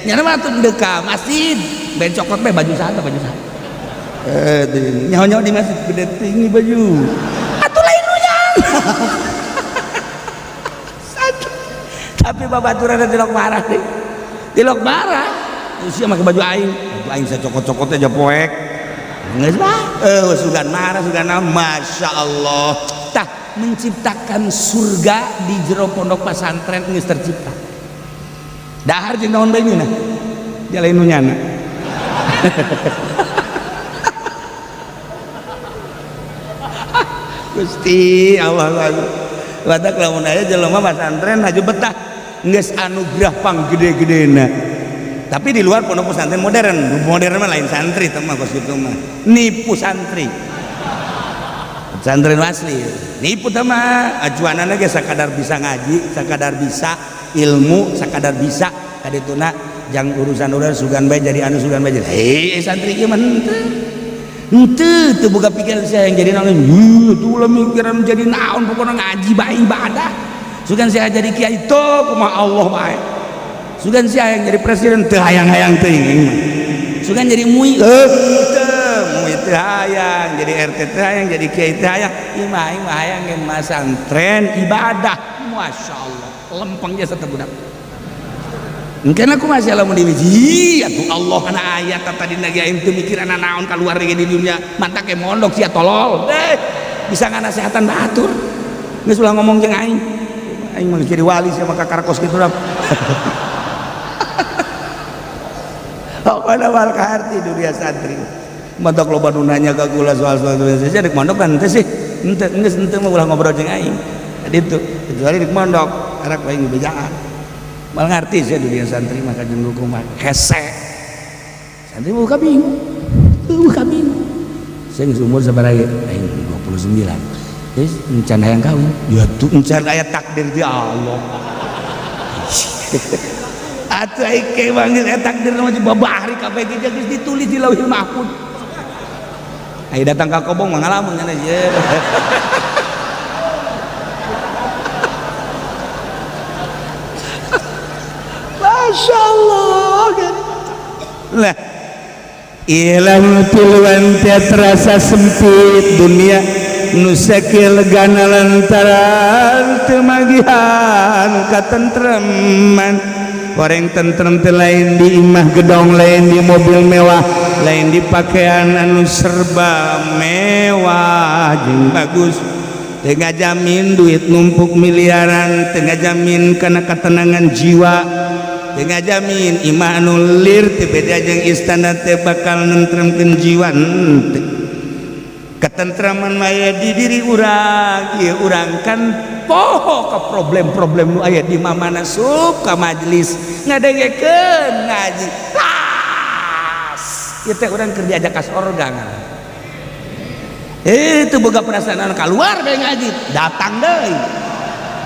nyana mah atuh deuk ka masjid, ben cokot bae baju saha baju saha. Nyaho-nyaho di masjid gede tinggi baju. Atuh lain nu nyaho. Tapi babaturan tilok marah deh. Tilok marah. Sia make baju aing. Baju aing sacokot-cokot aja poek. Geus mah, sugan marah sugan naon, Masya Allah. Tah menciptakan surga di jero pondok pesantren geus tercipta. Dahar jeung naon bae nyeunah. Dia lain nu nyana. Gusti Allah lagu. Batak lamun aya jelema pesantren haju betah geus anugerah panggede-gedena. Tapi di luar pondok pesantren modern, modern mah lain santri teh mah kos kitu mah. Nipu santri. Pesantren asli. Nipu teh mah acuanana ge sakadar bisa ngaji, sakadar bisa ilmu, sakadar bisa kadituna jang urusan-urusan sugan bae jadi anu sugan bae jadi. Hei santri ieu mah henteu. Henteu teu boga pikiran sia yang jadi naon. Heuh, tuh ulah mikiran jadi naon pokona ngaji bae ibadah. Sugan sia jadi kiai teu kumaha Allah bae. Sugan sia yang jadi presiden teu hayang-hayang teuing aing mah. Sugan jadi MUI teu, MUI teu hayang, jadi RT teu hayang, jadi kiai teu hayang. Ieu mah aing mah hayang ge masantren ibadah. Masyaallah, lempeng jasa teh budak. Engkeun aku masih lamun dibiji, atuh Allah kana ayat tadi ge aing teu mikiran naon kaluar ge di dunia, mantak ge mondok sia tolol. Bisa nganasehatan batur. Geus ulah ngomong jeung aing. Aing mah jadi wali sia mah kakarkos kitu dah. Pokoknya wal kaharti dunia santri. Mantak loba nu nanya ka kula soal-soal dunia santri, dek mondok kan henteu sih. Henteu geus henteu mah ulah ngobrol jeung aing. Jadi itu kecuali dek mondok, arak aing bejaan. Mal ngarti sih dunia santri mah kajen hukum mah hese. Santri buka bingung. Buka bingung. Saya geus umur sabaraha ge? Aing 29. Geus encan hayang kawin. Ya tuh encan aya takdir ti Allah. Atuh aing ke manggil takdir mah babahari kabeh ge geus ditulis di Lauhil Mahfuz. Ayo datang ka kobong mah ngalamun cenah ye. Masya Allah. Lah ilang tiluan teh terasa sempit dunia nu sakieu legana lantaran teu magihan katentreman. Goreng tentrem teh lain di imah gedong, lain di mobil mewah, lain di pakaian anu serba mewah jeung bagus. Teu ngajamin duit numpuk miliaran, teu ngajamin kana ketenangan jiwa, teu ngajamin imah anu lir teu beda jeung istana teh bakal nentremkeun jiwa henteu. Ketentraman mah di diri urang, ieu urang kan poho ke problem-problem nu aya di mamana sup ka majelis ngadengekeun ngaji. Tas ieu teh urang keur diajak ka sorga ngaran. Teu boga perasaan keluar bae ngaji, datang deui.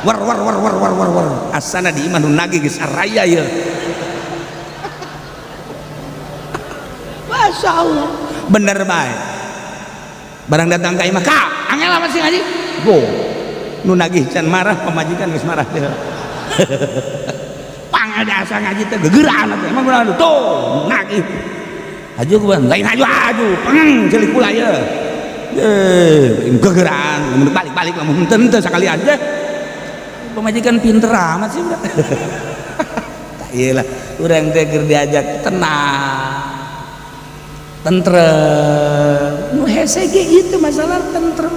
War war war war war war war. Asana di imah nu nagih geus araya ieu. Masya Allah. Bener bae. Barang datang ka imah, ka angel amat sih ngaji. Go. Nu nagih can marah, pamajikan geus marah teh. Pang ada asa ngaji teh gegeraan atuh. Emang kunaon tuh nagih. Haju ku lain haju haju, pang celik kula ye. Gegeraan, mun balik-balik lamun henteu henteu sakali aja. Pamajikan pinter amat sih udah. Tak iyalah, urang teh keur diajak tenang. Tentrem. Nu hese ge itu masalah tentrem.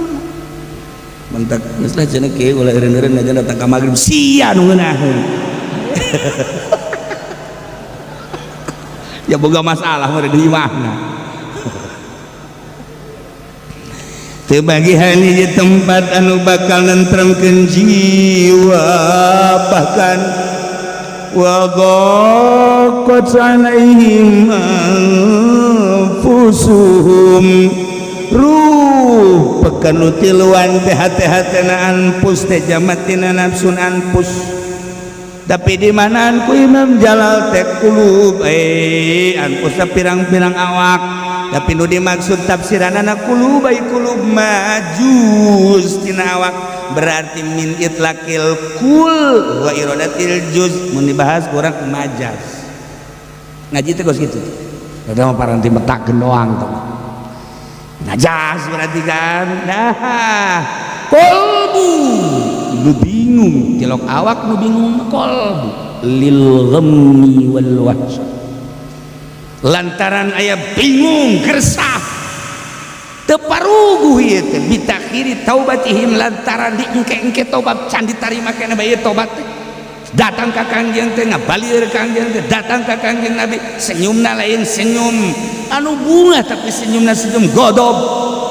Mentak geus lah cenah kieu ulah eureun-eureun ngajan datang ka magrib sia nu ngeunaheun. Ya boga masalah mah di imahna. Teu bagihan hiji tempat anu bakal nentremkeun jiwa bahkan wa dhaqat alaihim anfusuhum ruh pekan nu tiluan teh hate-hatena anfus teh jamatina nafsun anfus tapi di manaan ku Imam Jalal teh kulub anfus pirang-pirang awak tapi nu dimaksud tafsiranana kulub ai kulub majuz tina awak berarti min itlaqil kul wa iradatil juz mun dibahas kurang majaz ngaji teh kos kitu eta mah paranti metakeun doang teh najas berarti kan. Nah kolbu nu bingung tilok awak nu bingung kolbu lil ghammi wal wahsy lantaran aya bingung gersah teu paruguh ieu teh bitakhiri taubatihim lantaran diengke-engke tobat can ditarima keneh bae tobat teh datang ka Kangjeng teh ngabalieur Kangjeng teh datang ka Kangjeng Nabi senyumna lain senyum anu bunga tapi senyumna senyum godob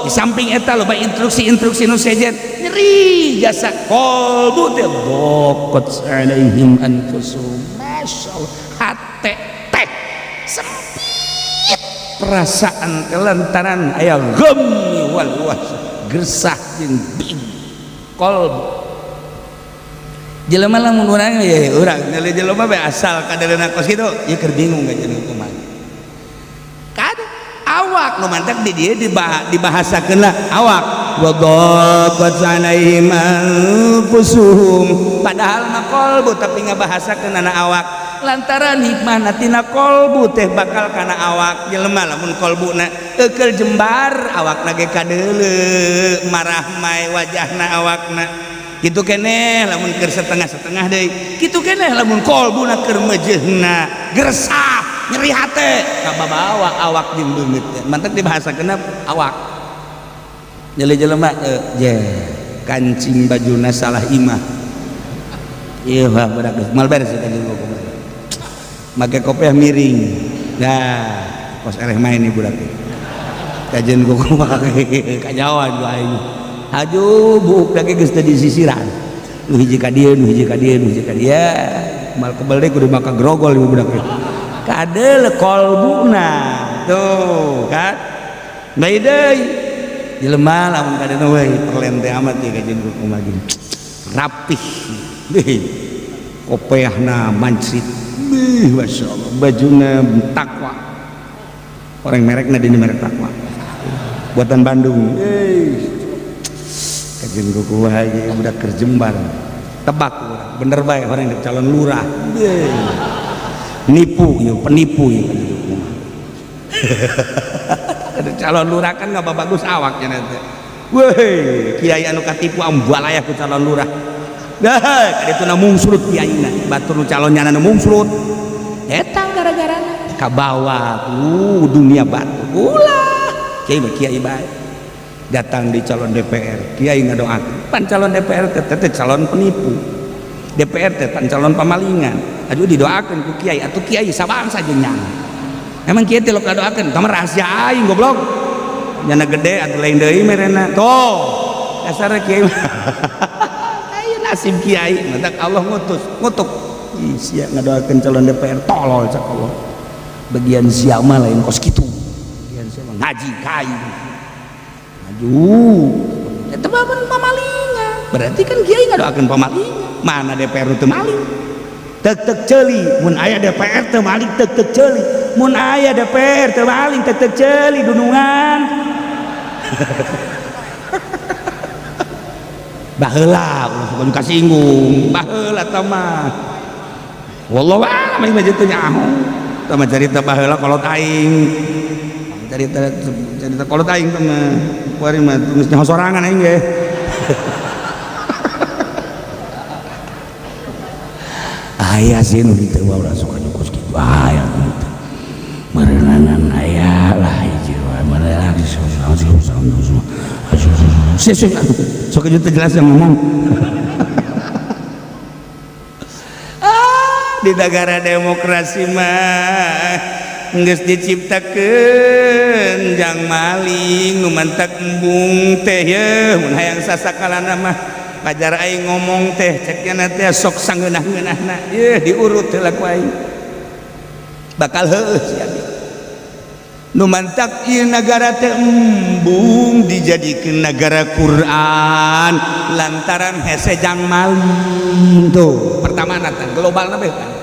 di samping eta loba instruksi-instruksi nu sejen nyeri jasa kolbu teh daqat alaihim anfusuhum masyaallah hate teh sempit perasaan kelantaran aya ghammi wal wahsy gersah jeung bingung kolbu jelema lamun urang ya urang nilai jelema bae asal kadeuleunan kos kitu ieu keur bingung kajeun kumaha kad awak nu mantak di dieu dibahasakeun lah awak wa dhaqat alaihim anfusuhum padahal mah kolbu tapi ngabahasakeun ana awak lantaran hikmahna tina kolbu teh bakal kana awak jelema lamun kolbuna eukeul jembar awakna ge kadeuleu marah mae wajahna awakna kitu keneh lamun keur setengah-setengah deui kitu keneh lamun kolbuna keur meujeuhna gersah nyeri hate kababawa awak jeung beungeut mantak dibahasakeun awak nyeli jelema je kancing bajuna salah imah ieu mah budak geus mal beres eta jeung kumaha make kopiah miring nah kos eleh main ieu budak kajeun kumaha kajawan ku aing aju buuk lagi geus teu disisiran nu hiji ka dieu nu hiji ka dieu nu hiji ka dieu mal kebel deui kudu maka grogol ieu budak teh kadeul kolbuna tuh kan bae deui jelema lamun kadeuna we perlen teh amat ieu kajeun kumaha gini rapih deui kopeahna mancrit beuh masyaallah bajuna takwa orang merekna dini merek takwa buatan Bandung kajeun kumaha ieu budak keur jembar tebak bener bae orang yang calon lurah nipu ieu penipu ieu ada calon lurah kan nggak bagus awaknya nanti weh kiai anu katipu ambalayah ku calon lurah dah kaditu na mungsrut kiaina batur nu calon nyana nu mungsrut eta gara-garana kabawa dunia batu ulah kiai mah kiai bae datang di calon DPR kiai ngadoakeun pan calon DPR teh calon penipu DPR teh pan calon pamalingan aduh didoakeun ku kiai atuh kiai sabangsa jeung nyana emang kiai teh lok ngadoakeun tah rahasia aing goblok nyana gede atuh lain deui merena tuh dasarna kiai aya nasib kiai mantak Allah ngutus ngutuk ih sia ngadoakeun calon DPR tolol cak Allah bagian sia mah lain kos kitu bagian sia mah ngaji ka aing aduh eta mah pamalingan berarti kan kiai ngadoakeun pamalingan mana DPR teu maling tek-tek ceuli mun aya DPR teu maling tek-tek ceuli mun aya DPR teu maling tek-tek ceuli dunungan baheula ulah sok kasinggung baheula tah mah wallahu a'lam aing mah teu nyaho tah mah carita baheula kolot aing carita carita kolot aing tah mah kuari mah geus nyaho sorangan aing ge aya sih nu kitu mah urang suka nyukos kitu aya kitu meureunan aya lah hiji wae meureunan sok teu jelas yang ngomong di negara demokrasi mah Geus diciptakeun jang maling nu mantak embung teh ye mun hayang sasakalana mah pajar aing ngomong teh cek nya teh sok sangeunah-ngeunahna ye diurut heula ku aing bakal heueuh sia. Nu mantak ieu nagara teh embung dijadikeun nagara Quran lantaran hese jang maling tuh pertama natan global na kan.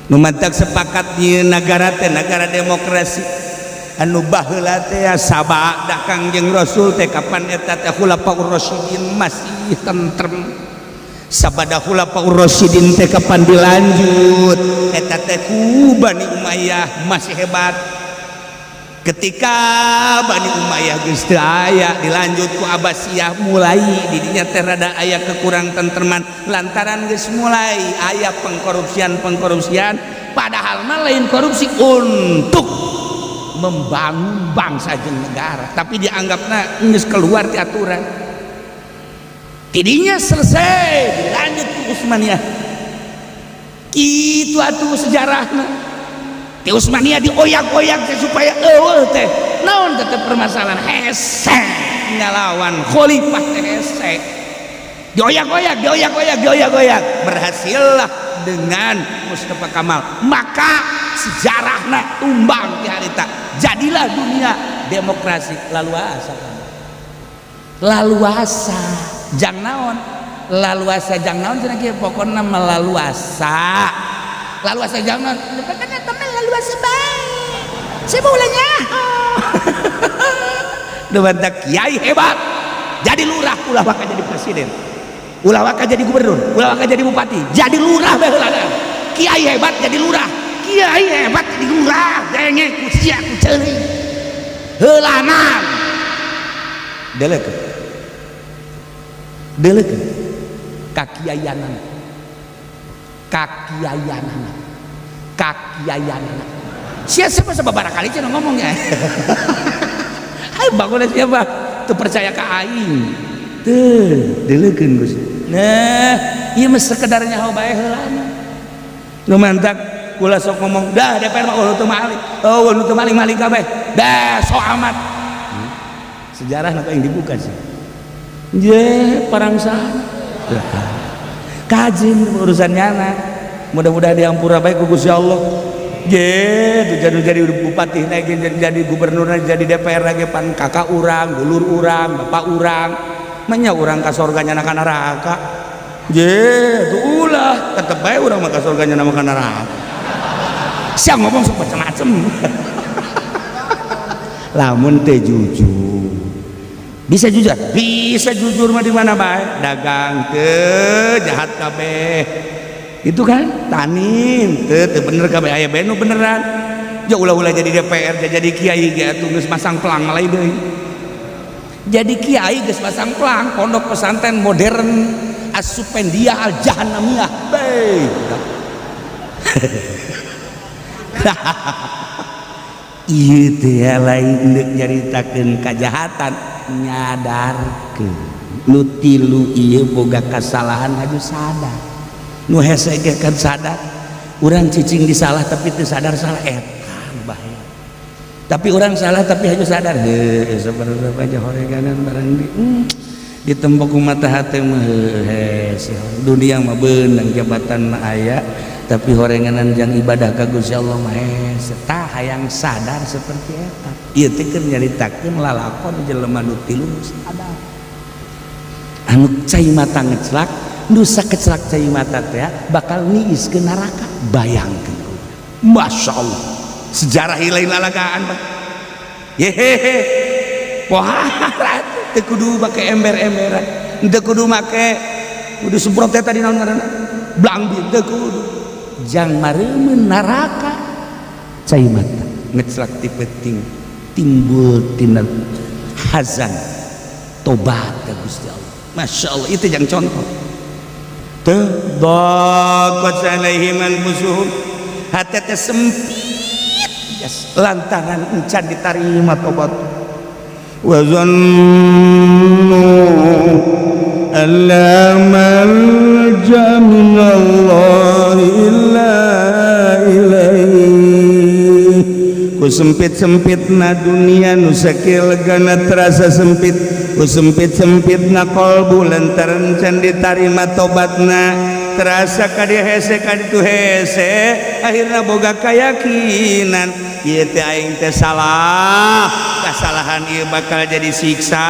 Nu mantak sepakat ieu nagara teh nagara demokrasi anu baheula teh sabada Kangjeng Rasul teh kapan eta teh Khulafaur Rasyidin masih tentrem, sabada Khulafaur Rasyidin teh kapan dilanjut eta teh ku Bani Umayyah masih hebat. Ketika Bani Umayyah geus teu aya dilanjut ku Abbasiyah, mulai didinya teh rada aya kekurang tentreman lantaran geus mulai aya pengkorupsian-pengkorupsian, padahal mah lain korupsi untuk membangun bangsa jeung negara, tapi dianggapna geus keluar ti aturan. Tidinya selesai dilanjut ku Utsmaniyah. Kitu atuh sejarahna. Di Utsmaniyah dioyak-oyak teh supaya eueuh teh naon tetep permasalahan hese ngalawan khalifah teh hese dioyak-oyak, dioyak-oyak, dioyak-oyak, berhasillah dengan Mustafa Kamal, maka sejarahna tumbang di harita, jadilah dunia demokrasi laluasa, laluasa jang naon, laluasa jang naon cenah kieu, pokona melaluasa, laluasa jang naon, pokona teman laluasa bae sebulanya. Nu mantak kiai hebat jadi lurah ulah waka jadi presiden, ulah waka jadi gubernur, ulah waka jadi bupati, jadi lurah bae heula. Kiai hebat jadi lurah, kiai hebat jadi lurah, denge ku sia ku ceuli heulanan. Delekeun, delekeun kakiaianan, kakiaianan, kakiaianan. Sia siapa sababaraha kali cenah ngomongnya. Hai bangun siapa teu percaya ka aing teu delekeun Gus. Nah ieu mah sekedar nyaho bae heulana. Nu mantak kula sok ngomong dah DPR mah oh teu maling, oh nu teu maling maling kabeh dah sok amat. Sejarah na yang dibuka sih je parangsana kajin urusan nyana, mudah-mudahan diampura baik ku Gusti Allah. Je jadi bupati naik jadi gubernur, jadi DPR lagi pan kakak urang, dulur urang, bapak urang menya urang ka sorga nyana ka neraka. Je tuh ulah tetep bae urang mah ka sorga nyana ka neraka. Sia ngomong sok macem-macem lamun teh jujur. Bisa jujur, bisa jujur mah di mana bae, dagang teu jahat kabeh itu kan, tanin teu teu bener kabeh, aya bae nu beneran. Ja ulah-ulah jadi DPR, jadi kiai ge atuh geus masang pelang lain deui. Jadi kiai geus pasang pelang pondok pesantren modern As-Supendia Al Jahannamiyah bae. Ieu teh lain deuk nyaritakeun kajahatan, nyadarkeun nu tilu ieu boga kasalahan haju sadar. Nu hese ge kan sadar urang cicing di salah tapi teu sadar salah, eta bahaya. Tapi orang salah tapi haju sadar heuh sabarapa aja horeganan barang di ditembok ku mata hate mah hese dunia mah beunang jabatan mah aya tapi horenganan jang ibadah ka Gusti Allah mah hese. Tah hayang sadar seperti eta ieu teh keur nyaritakeun lalakon jelema nu tilu sadar anu cai mata ngeclak, nu sakeclak cai mata teh bakal niis ke neraka. Bayangkeun, Masya Allah, sejarah lain lalagaan Pak. Yehehe pohara teu kudu make ember-emberan, teu kudu make kudu semprot teh tadi naon ngaranna blangbi, teu kudu jang mareumeun neraka. Cai mata ngeclak ti peuting timbul tina hazan tobat ka Gusti Allah. Masya Allah, itu jang contoh teu daqat alaihim anfusuhum, hati teh sempit lantaran encan ditarima tobat. Wa zannu alla malja minallahi illa ilaihi. Sempit-sempit na dunia nu sakieu legana terasa sempit, ku sempit-sempit na kolbu lantaran can ditarima tobatna, terasa ka dieu hese, ka ditu hese. Akhirna boga keyakinan, ieu teh aing teh salah, kasalahan ieu bakal jadi siksa,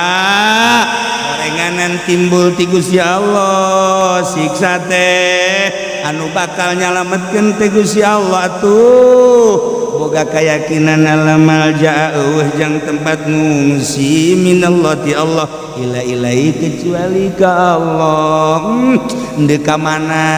gorenganan timbul ti Gusti Allah. Siksa teh anu bakal nyalametkeun teh Gusti Allah. Atuh boga keyakinan, la malja, euweuh jang tempat ngungsi, minallah, ti Allah, illa ilaihi, kecuali ka Allah. Deuk ka mana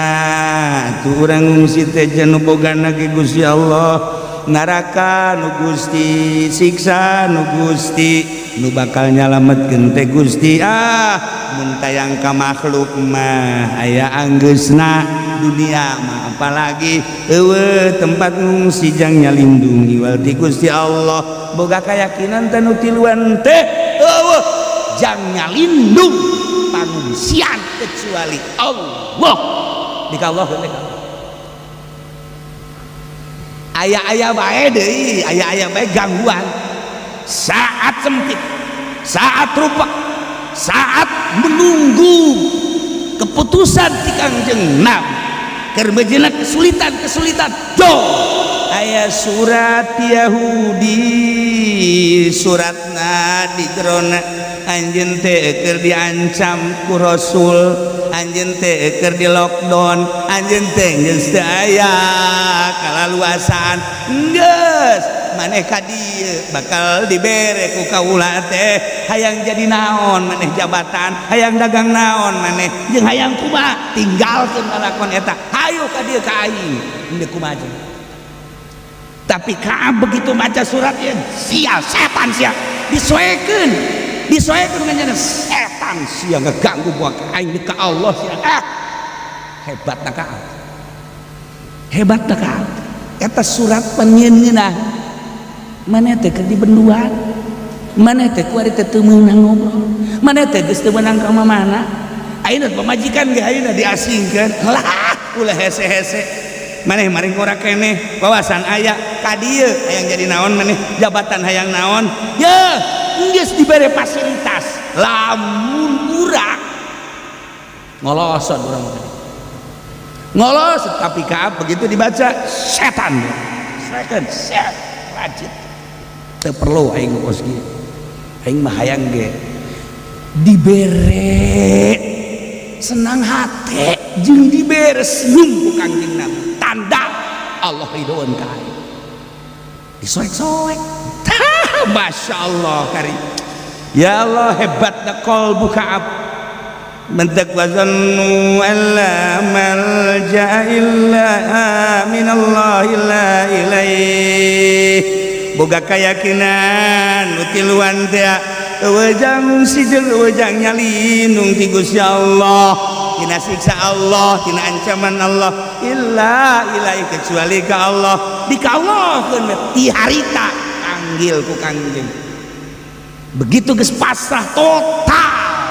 tuh urang ngungsi teh? Nu bogana ge Gusti Allah, neraka nu Gusti, siksa nu Gusti, nu bakal nyalametkeun teh Gusti. Ah, mun tayang ka makhluk mah aya anggeusna dunia mah, apalagi euweuh tempat ngungsi jang nyalindungi wal ti Gusti Allah. Boga keyakinan teh nu tiluan teh, euweuh jang nyalindung pangungsian kecuali Allah. Di ka Allah teh aya-aya bae deui, aya-aya bae gangguan. Saat sempit, saat rupak, saat menunggu keputusan ti Kangjeng Nabi, keur mejeuna kesulitan-kesulitan, do aya surat Yahudi. Suratna di jerona anjeun teh keur diancam ku Rasul, anjeun teh keur di lockdown, anjeun teh geus teu aya kalaluasaan, geus maneh ka dieu bakal dibere ku kaula teh. Hayang jadi naon maneh jabatan, hayang dagang naon maneh, jeung hayang kumaha, tinggalkeun lalakon eta, hayu ka dieu ka aing. Henteu kumaha jeung. Tapi Ka'ab begitu maca suratnya, "Sia setan sia!" Disoekeun, disoekeun nganyana, "Setan sia, ngeganggu buat aing ka Allah sia." Ah, hebat na Ka'ab, hebat na Ka'ab. Eta surat panyieun ngeunah, maneh teh keur dibenduan, maneh teh kuari teh teu meunang ngobrol, maneh teh geus teu meunang ka mana, ayeuna pamajikan ge ayeuna diasingkeun lah, ulah hese-hese maneh, maring ngora keneh, wawasan aya ka dieu, hayang jadi naon maneh jabatan, hayang naon ya, geus dibere fasilitas. Lamun urang ngoloson, urang mah ngolos. Tapi Ka'ab begitu dibaca, "Setan, setan, set rajin, teu perlu aing kos kieu, aing mah hayang ge dibere senang hati jeung dibere senyum ku Kangjeng Nabi, tanda Allah ridhoan ka aing." Disoek-soek. Masya Allah kari, ya Allah, hebatna qalbu Ka'ab. Mentek wa zannu alla malja illa minallah illa ilaih. Boga keyakinan nu tiluan teh, euweuh jang ngungsi jeung euweuh jang nyalindung ti Gusti Allah, tina siksa Allah, tina ancaman Allah, illa ilaih, kecuali ka Allah. Dikallahkeun ti harita, panggil ku Kangjeng. Begitu geus pasrah total,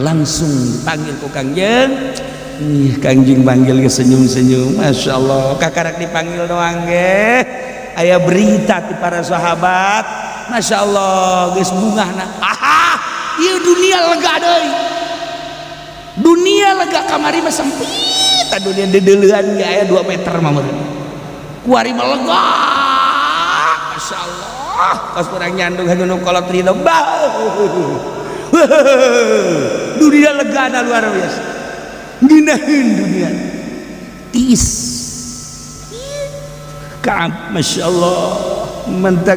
langsung dipanggil ku Kangjeng. Ih, Kangjeng panggil ke senyum-senyum, Masya Allah. Kakarak dipanggil doang ge aya berita ti para sahabat, Masya Allah, geus bungahna. Aha, ieu dunia lega deui, dunia lega. Kamari mah sempit dunia, dedeleuan ge aya 2 meter mah meureun, kuari mah lega, Masya Allah. Kos urang nyandung nu kolot ridho bah, dunia legana luar biasa, ngeunaheun dunia tiis. Ka'ab, Masya Allah, mentak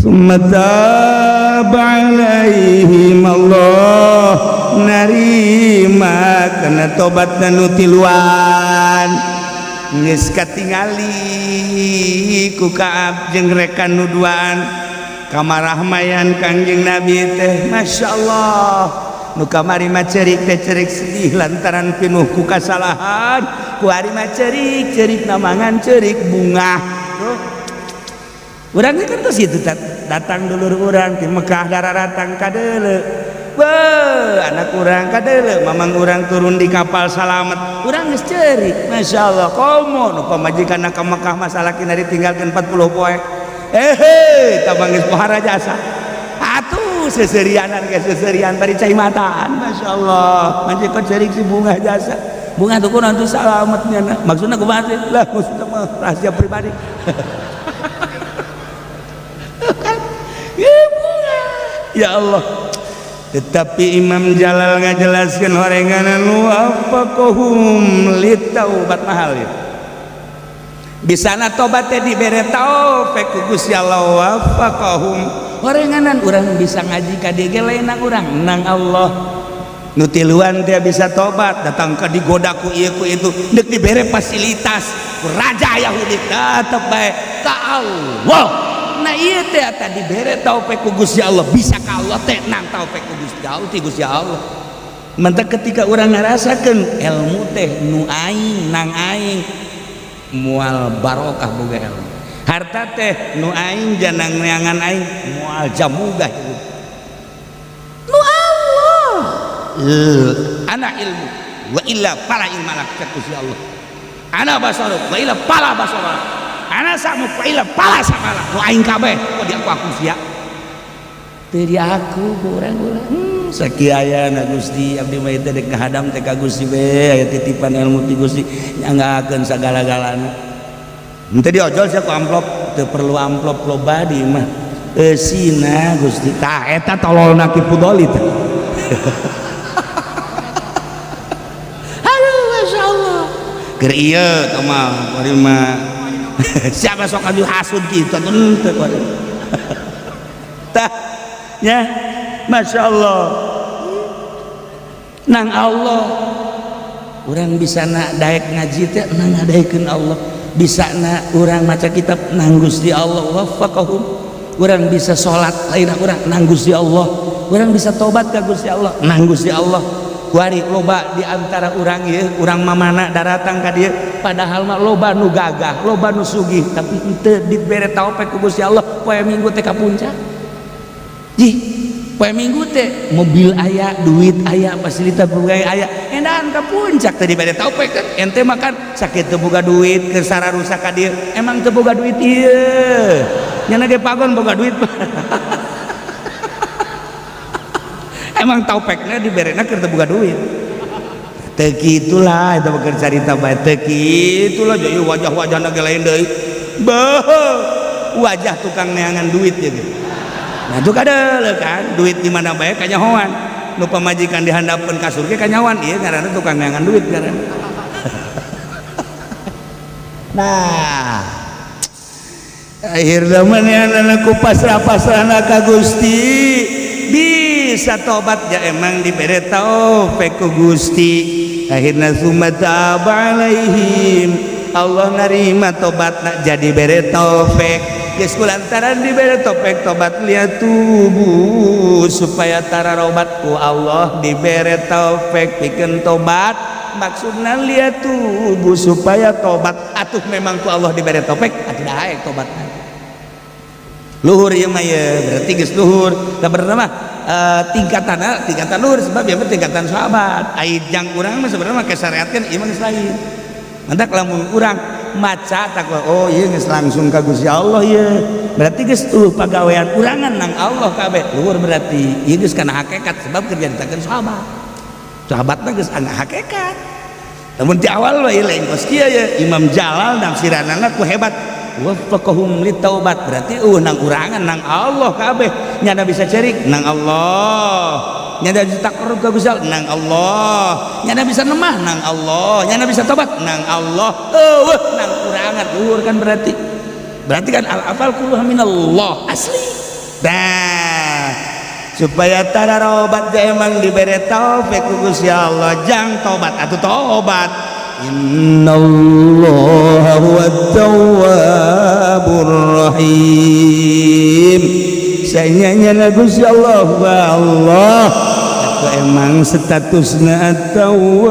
summa taba alaihim. Allah narima karena tobat nu tiluan. Geus katingali ku Ka'ab jeung rekan nu duaan kamarahmayan Kangjeng Nabi teh, Masya Allah. Nu kamari mah cerik teh cerik sedih lantaran pinuh ku kasalahan, kuari mah cerik cerik namangan cerik bungah. Tuh urang kan terus itu datang dulur urang di Mekah, darah datang kadeule. Wah, anak urang kadeule, mamang urang turun di kapal salamet, urang geus cerik, Masya Allah. Komo nu pamajikan ka Mekah, masalah kina ditinggalkeun 40 poe. Eh, tabang geus pohara jasa. Atuh seserianan ke seserian bari cai mataan. Masya Allah. Manjikot cerik si bunga jasa. Bunga tuh kunaon tuh salametnya. Maksudna kumaha sih? Lah maksudna mah rahasia pribadi. Kan? Ya bunga. Ya Allah. Tetapi Imam Jalal ngajelaskeun horenganan wafaqahum litaubat mahal ya. Bisana tobat teh dibere taufik ku Gusti Allah wafaqahum. Horenganan urang bisa ngaji ka dieu ge lain nang urang, nang Allah. Nu tiluan teh bisa tobat, datang ka digoda ku ieu ku itu, deuk dibere fasilitas ku raja Yahudi tetep bae ka Allah. Nah ieu teh tadi dibere taufik ku Gusti Allah, bisa ka Allah teh nang taufik ku Gusti Allah ti Gusti Allah. Mentak ketika urang ngarasakeun ilmu teh nu aing nang aing moal barokah boga ilmu. Harta teh nu aing janang neangan aing moal jamugah hirup. Nu Allah. Ana ilmu wa illa fala ilma lak cek Gusti Allah. Ana basaruk wa illa fala basara. Ana samu wa illa fala samala. Nu aing kabeh kok di aku sia. Teu di aku ku urang-urang. Sakieu ayana Gusti abdi mah teh dek ngahadam teh ka Gusti we aya titipan ilmu ti Gusti nyanggakeun sagala-galana. Henteu diojol sia ku amplop, teu perlu amplop loba di mah. Eusina Gusti. Tah eta tololna Ki Fudoli teh. Aduh Masya Allah. Keur ieu teh mah bari mah. Siapa sok anu hasud kitu atuh henteu kuari. Tah nya Masya Allah. Nang Allah urang bisa na daek ngaji teh nang ngadaekeun Allah, bisa na urang maca kitab nang Gusti Allah wafaqahum, urang bisa salat lain urang nang Gusti Allah, urang bisa tobat ka Gusti Allah nang Gusti Allah. Kuari loba di antara urang ieu urang mamana daratang ka dieu padahal mah loba nu gagah, loba nu sugih, tapi henteu dibere taufik ku Gusti Allah poe Minggu teh ka puncak. Jih, poe Minggu teh mobil aya, duit aya, fasilitas berbagai aya, endahan ka puncak teh dibere taufik kan. Ente makan sakit teu boga duit keur sararusak ka dieu, emang teu boga duit ieu. Nyana ge pagon boga duit. Emang taufekna diberena keur teu boga duit. Teu kitulah eta mah keur carita bae teu kitulah jadi wajah-wajahna ge lain deui. Beuh, wajah tukang neangan duit ya gitu. Nah itu kadeuleuk kan duit di mana bae kanyahoan. Nu pamajikan dihandapeun kasur ge kanyahoan ieu ngaranna tukang neangan duit ngaranna. Nah, akhirna manehna ku pasrah-pasrahna ka Gusti bisa tobat ya emang dibere taufik ku Gusti. Akhirna summa taba alaihim, Allah narima tobatna jadi bere taufik. Geus kulantaran dibere taufik tobat liatubu supaya tararobat ku Allah dibere taufik pikeun tobat, maksudna liatubu supaya tobat. Atuh memang ku Allah dibere taufik atuh daek tobatna. Luhur ieu mah ye, berarti geus luhur. Da bener mah tingkatanna tingkatan luhur sebab ieu mah tingkatan sahabat. Ai jang urang mah sebenarnya mah syariatkeun ieu mah geus lain. Mantak lamun urang maca takwa oh ieu geus langsung ka Gusti Allah ieu. Berarti geus tuh pagawean urangan nang Allah kabeh. Luhur berarti ieu geus kana hakikat sebab keur nyaritakeun sahabat. Sahabatna geus ana hakikat. Lamun ti awal we lain kos kieu ye Imam Jalal nafsiranana ku hebat. Waffaqahum litaubat berarti nang urangan nang Allah kabeh. Nyana bisa cerik nang Allah. Nyana bisa takarrub ka Gusti Allah nang Allah. Nyana bisa nemah nang Allah. Nyana bisa tobat nang Allah. Eueuh nang urangan luhur kan berarti. Berarti kan al afal kulluha minallah asli. Dah supaya tararobat emang dibere taufik ku Gusti Allah jang tobat atuh tobat. Innallaha huwat tawwabur rahim. Saenyana Gusti Allah wa Allah atuh emang statusna at-tawwabur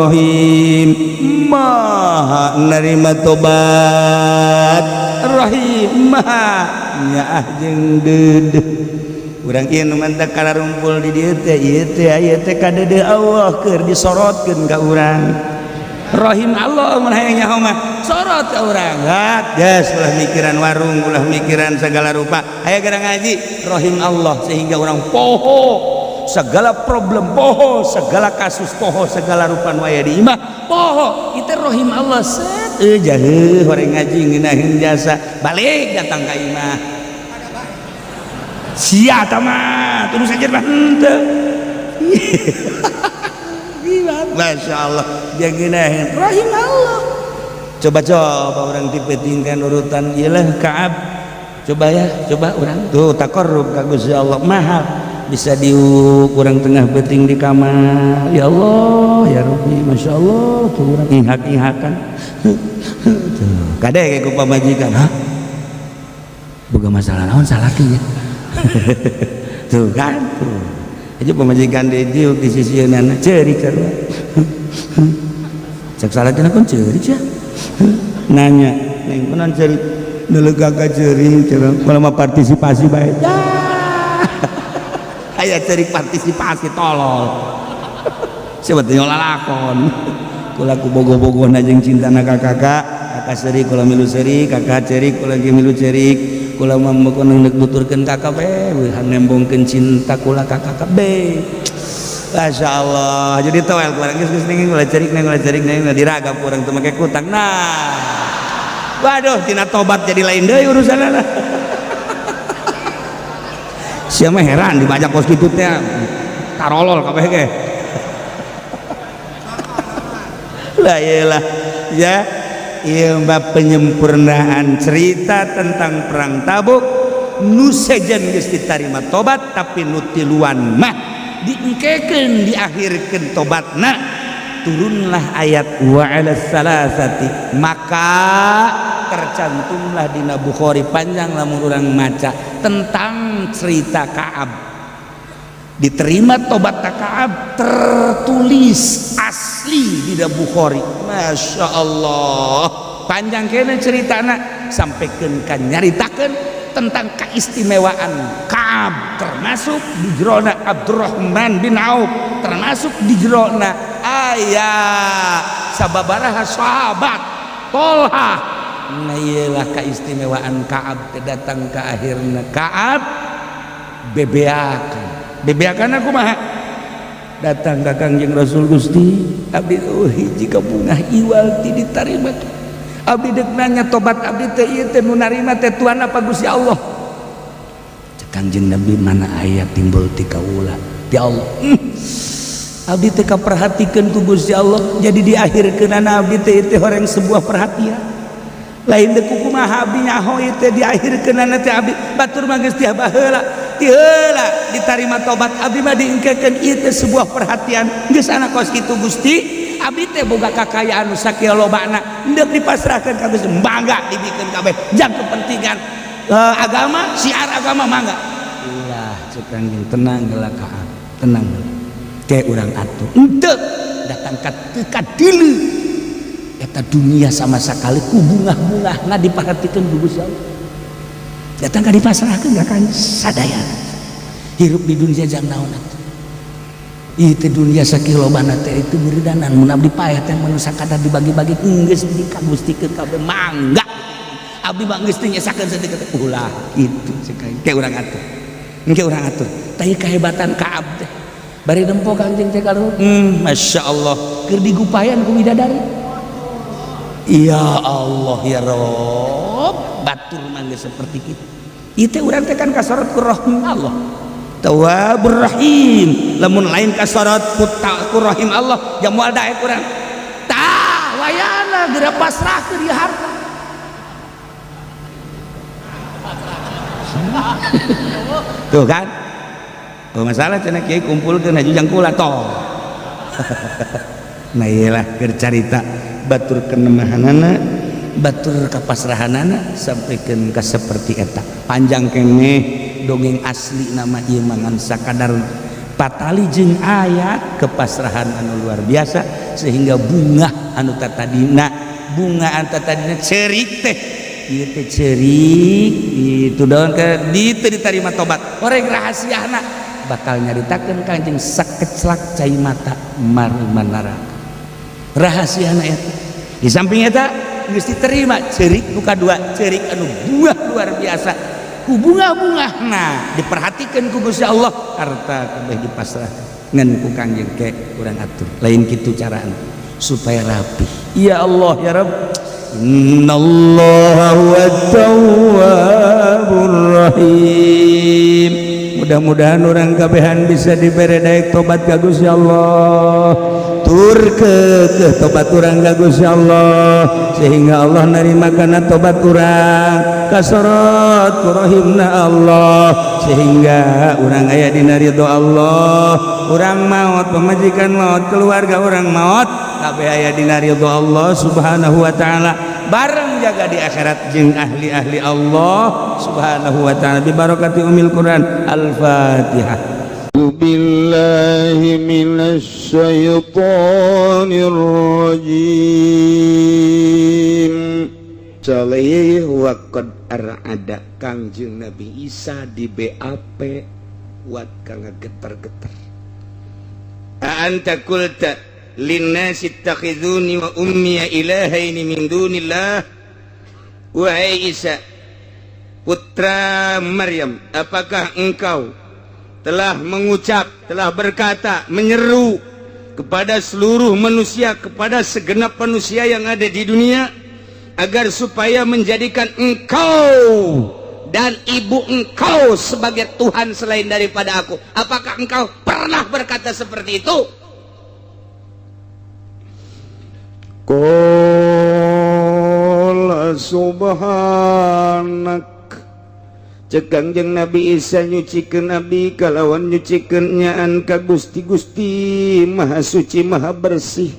rahim, maha narima tobat, rahim maha nyaah jeung deudeuh. Urang ieu nu mantak kararumpul di dieu teh ieu teh aya teh kadeudeuh Allah keur disorotkeun ka urang. Rahim Allah mun hayang nyaho mah sorot ka urang. Hat geus ulah mikiran warung, ulah mikiran segala rupa. Aya gara ngaji rahim Allah sehingga orang poho segala problem, poho segala kasus, poho segala rupa nu aya di imah, poho itu rahim Allah. Set jaheuh horeng ngaji ngeunaheun jasa balik datang ka imah sia mah terus aja mah henteu. Masya Allah dia ngeunaheun rahim Allah. Coba-coba orang dipetingkan urutan iyalah Kaab, coba ya, coba orang tuh taqarrub ka Gusti Allah mahal bisa diuk kurang tengah beting di kamar. Ya Allah ya Rabbi, Masya Allah tuh orang ihak-ihakan tuh kade ku pamajikan, hah boga masalah naon salaki ya? Tuh kan tuh aja pamajikan di diuk di sisi nana ceurik sarua cek salakina kon ceurik ya, nanya neng kunaon ceurik, neuleuh gagah ceurik cenah kalau mah partisipasi bae ya. Aya ceurik partisipasi tolol sebetulnya lalakon kula ku bogo-bogohna jeung cintana ka kakak, kakak ceurik kula milu ceurik, kakak ceurik kula ge milu ceurik. Kula mah mun deuk nuturkeun kakak be nembongkeun cinta kula ka kakak be. Masya Allah jadi toel kurang geus geus ning kula ceurik, neng kula ceurik, neng diragap kurang teu make kutang. Nah waduh tina tobat jadi lain deui urusanna. Sia mah heran dibajak kos kitu teh tarolol kabeh ge lah. Iyalah ya, ieu mah penyempurnaan cerita tentang perang Tabuk. Nu sejen geus ditarima tobat, tapi nu tiluan mah diengkekeun, diakhirkeun tobatna. Turunlah ayat wa 'alas salasati, maka tercantumlah dina Bukhari panjang lamun urang maca tentang cerita Ka'ab diterima tobat Ka'ab, tertulis asli di Bukhari. Masya Allah panjang kene ceritana sampaikan kan nyaritakeun tentang keistimewaan Ka'ab, termasuk di jerona Abdurrahman bin Auf, termasuk di jerona aya sababaraha sahabat Tolha. Nah iyalah keistimewaan Ka'ab datang ke akhirna Ka'ab bebeakan bebeakan aku mah datang ke Kangjeng Rasul, Gusti abdi oh hiji kabungah iwal ti ditarima, abdi dek nanya tobat abdi teh ieu teh nu narima teh Tuhan apa Gusti Allah? Cek Kangjeng Nabi, mana aya timbul ti kaula ti Allah. Abdi teh kaperhatikeun ku Gusti Allah jadi diakhirkeunana abdi teh teh horeng sebuah perhatian lain deuk kumaha abdi nyaho ieu teh diakhirkeunana teh abdi batur mah geus ti baheula ti heula ditarima tobat abdi mah diengkekeun ieu teh sebuah perhatian geus anak kos kitu. Gusti abdi teh boga kakayaan nu sakieu lobana endek dipasrahkeun ka Gusti, mangga dibikeun kabeh jang kepentingan agama, syiar agama, mangga. Ulah cek Kangjeng, tenang heula Ka'ab, tenang heula ke urang atuh henteu datang ka teu kadileu eta dunia sama sekali ku bungah-bungahna diperhatikeun ku Gusti Allah datang ka dipasrahkeun ka kan sadayana hirup di dunia jang naon atuh. Itu dunia sakieu lobana teh itu miridanan mun abdi paeh teh mun sakadar dibagi-bagi geus dikagustikeun kabeh mangga abdi mah geus teu nyesakeun saeutik. Ulah kitu cek aing ke urang atuh engke urang atuh. Tah kehebatan Ka'ab teh bari nempo Kangjeng teh kalau Masya Allah keur digupayan ku bidadari. Ya Allah ya Rob batur mah geus seperti kitu. Ieu teh urang teh kan kasorot ku rahim Allah Tawwabur Rahim, lamun lain kasorot ku rahim Allah jam moal daek urang tah wayana geura pasrahkeun ieu harta. Tuh kan oh masalah cenah kiai kumpulkeun haju jang kula toh. Nah iyalah keur carita batur kenemahanana batur kapasrahanana sampaikan ka seperti eta panjang keneh dongeng asli nama ieu mangan sakadar patali jeung ayat kepasrahan anu luar biasa sehingga bunga anu tatadina bunga anu tatadina ceurik teh ieu teh ceurik itu daun ke ditu ditarima tobat orang rahasiana bakal nyaritakeun Kangjeng sakeclak cai mata marmanaraka. Rahasiana eta. Di samping eta geus diterima ceurik nu kadua, ceurik anu bungah luar biasa. Ku bunga-bunga, nah, diperhatikan ku Gusti Allah, harta kabeh dipasrah ngan ku Kangjeng ke kurang atur lain kitu caraan supaya rapi. Ya Allah, ya Rabb, innallaha huwa tawwabur rahim. Mudah-mudahan orang kabehan bisa dibere daek tobat ka Gusti Allah, tur ke tobat urang ka Gusti Allah, sehingga Allah nerima kana tobat urang, kasorot ku rahimna Allah, sehingga urang aya dina ridho Allah. Urang maut, pamajikan maut, keluarga urang maut, kabeh aya dina ridho Allah Subhanahu wa taala, bareng jaga di akhirat jeung ahli-ahli Allah Subhanahu wa taala, bi barakati umil Quran. Al-Fatihah. بالله من الشيطان الرجيم. Salih wa qad ar'ada. Kangjeng Nabi Isa di BAP wat kang geter-geter. Anta qulta linnasi ittakhiduni wa ummi ilahaini min dunillah. Wahai Isa putra Maryam, apakah engkau telah mengucap, telah berkata, menyeru kepada seluruh manusia, kepada segenap manusia yang ada di dunia, agar supaya menjadikan engkau dan ibu engkau sebagai Tuhan selain daripada aku? Apakah engkau pernah berkata seperti itu? Qala subhanak. Cek Kangjeng Nabi Isa, nyucikeun abdi kalawan nyucikeun nyaan ka Gusti. Gusti Maha Suci, Maha Bersih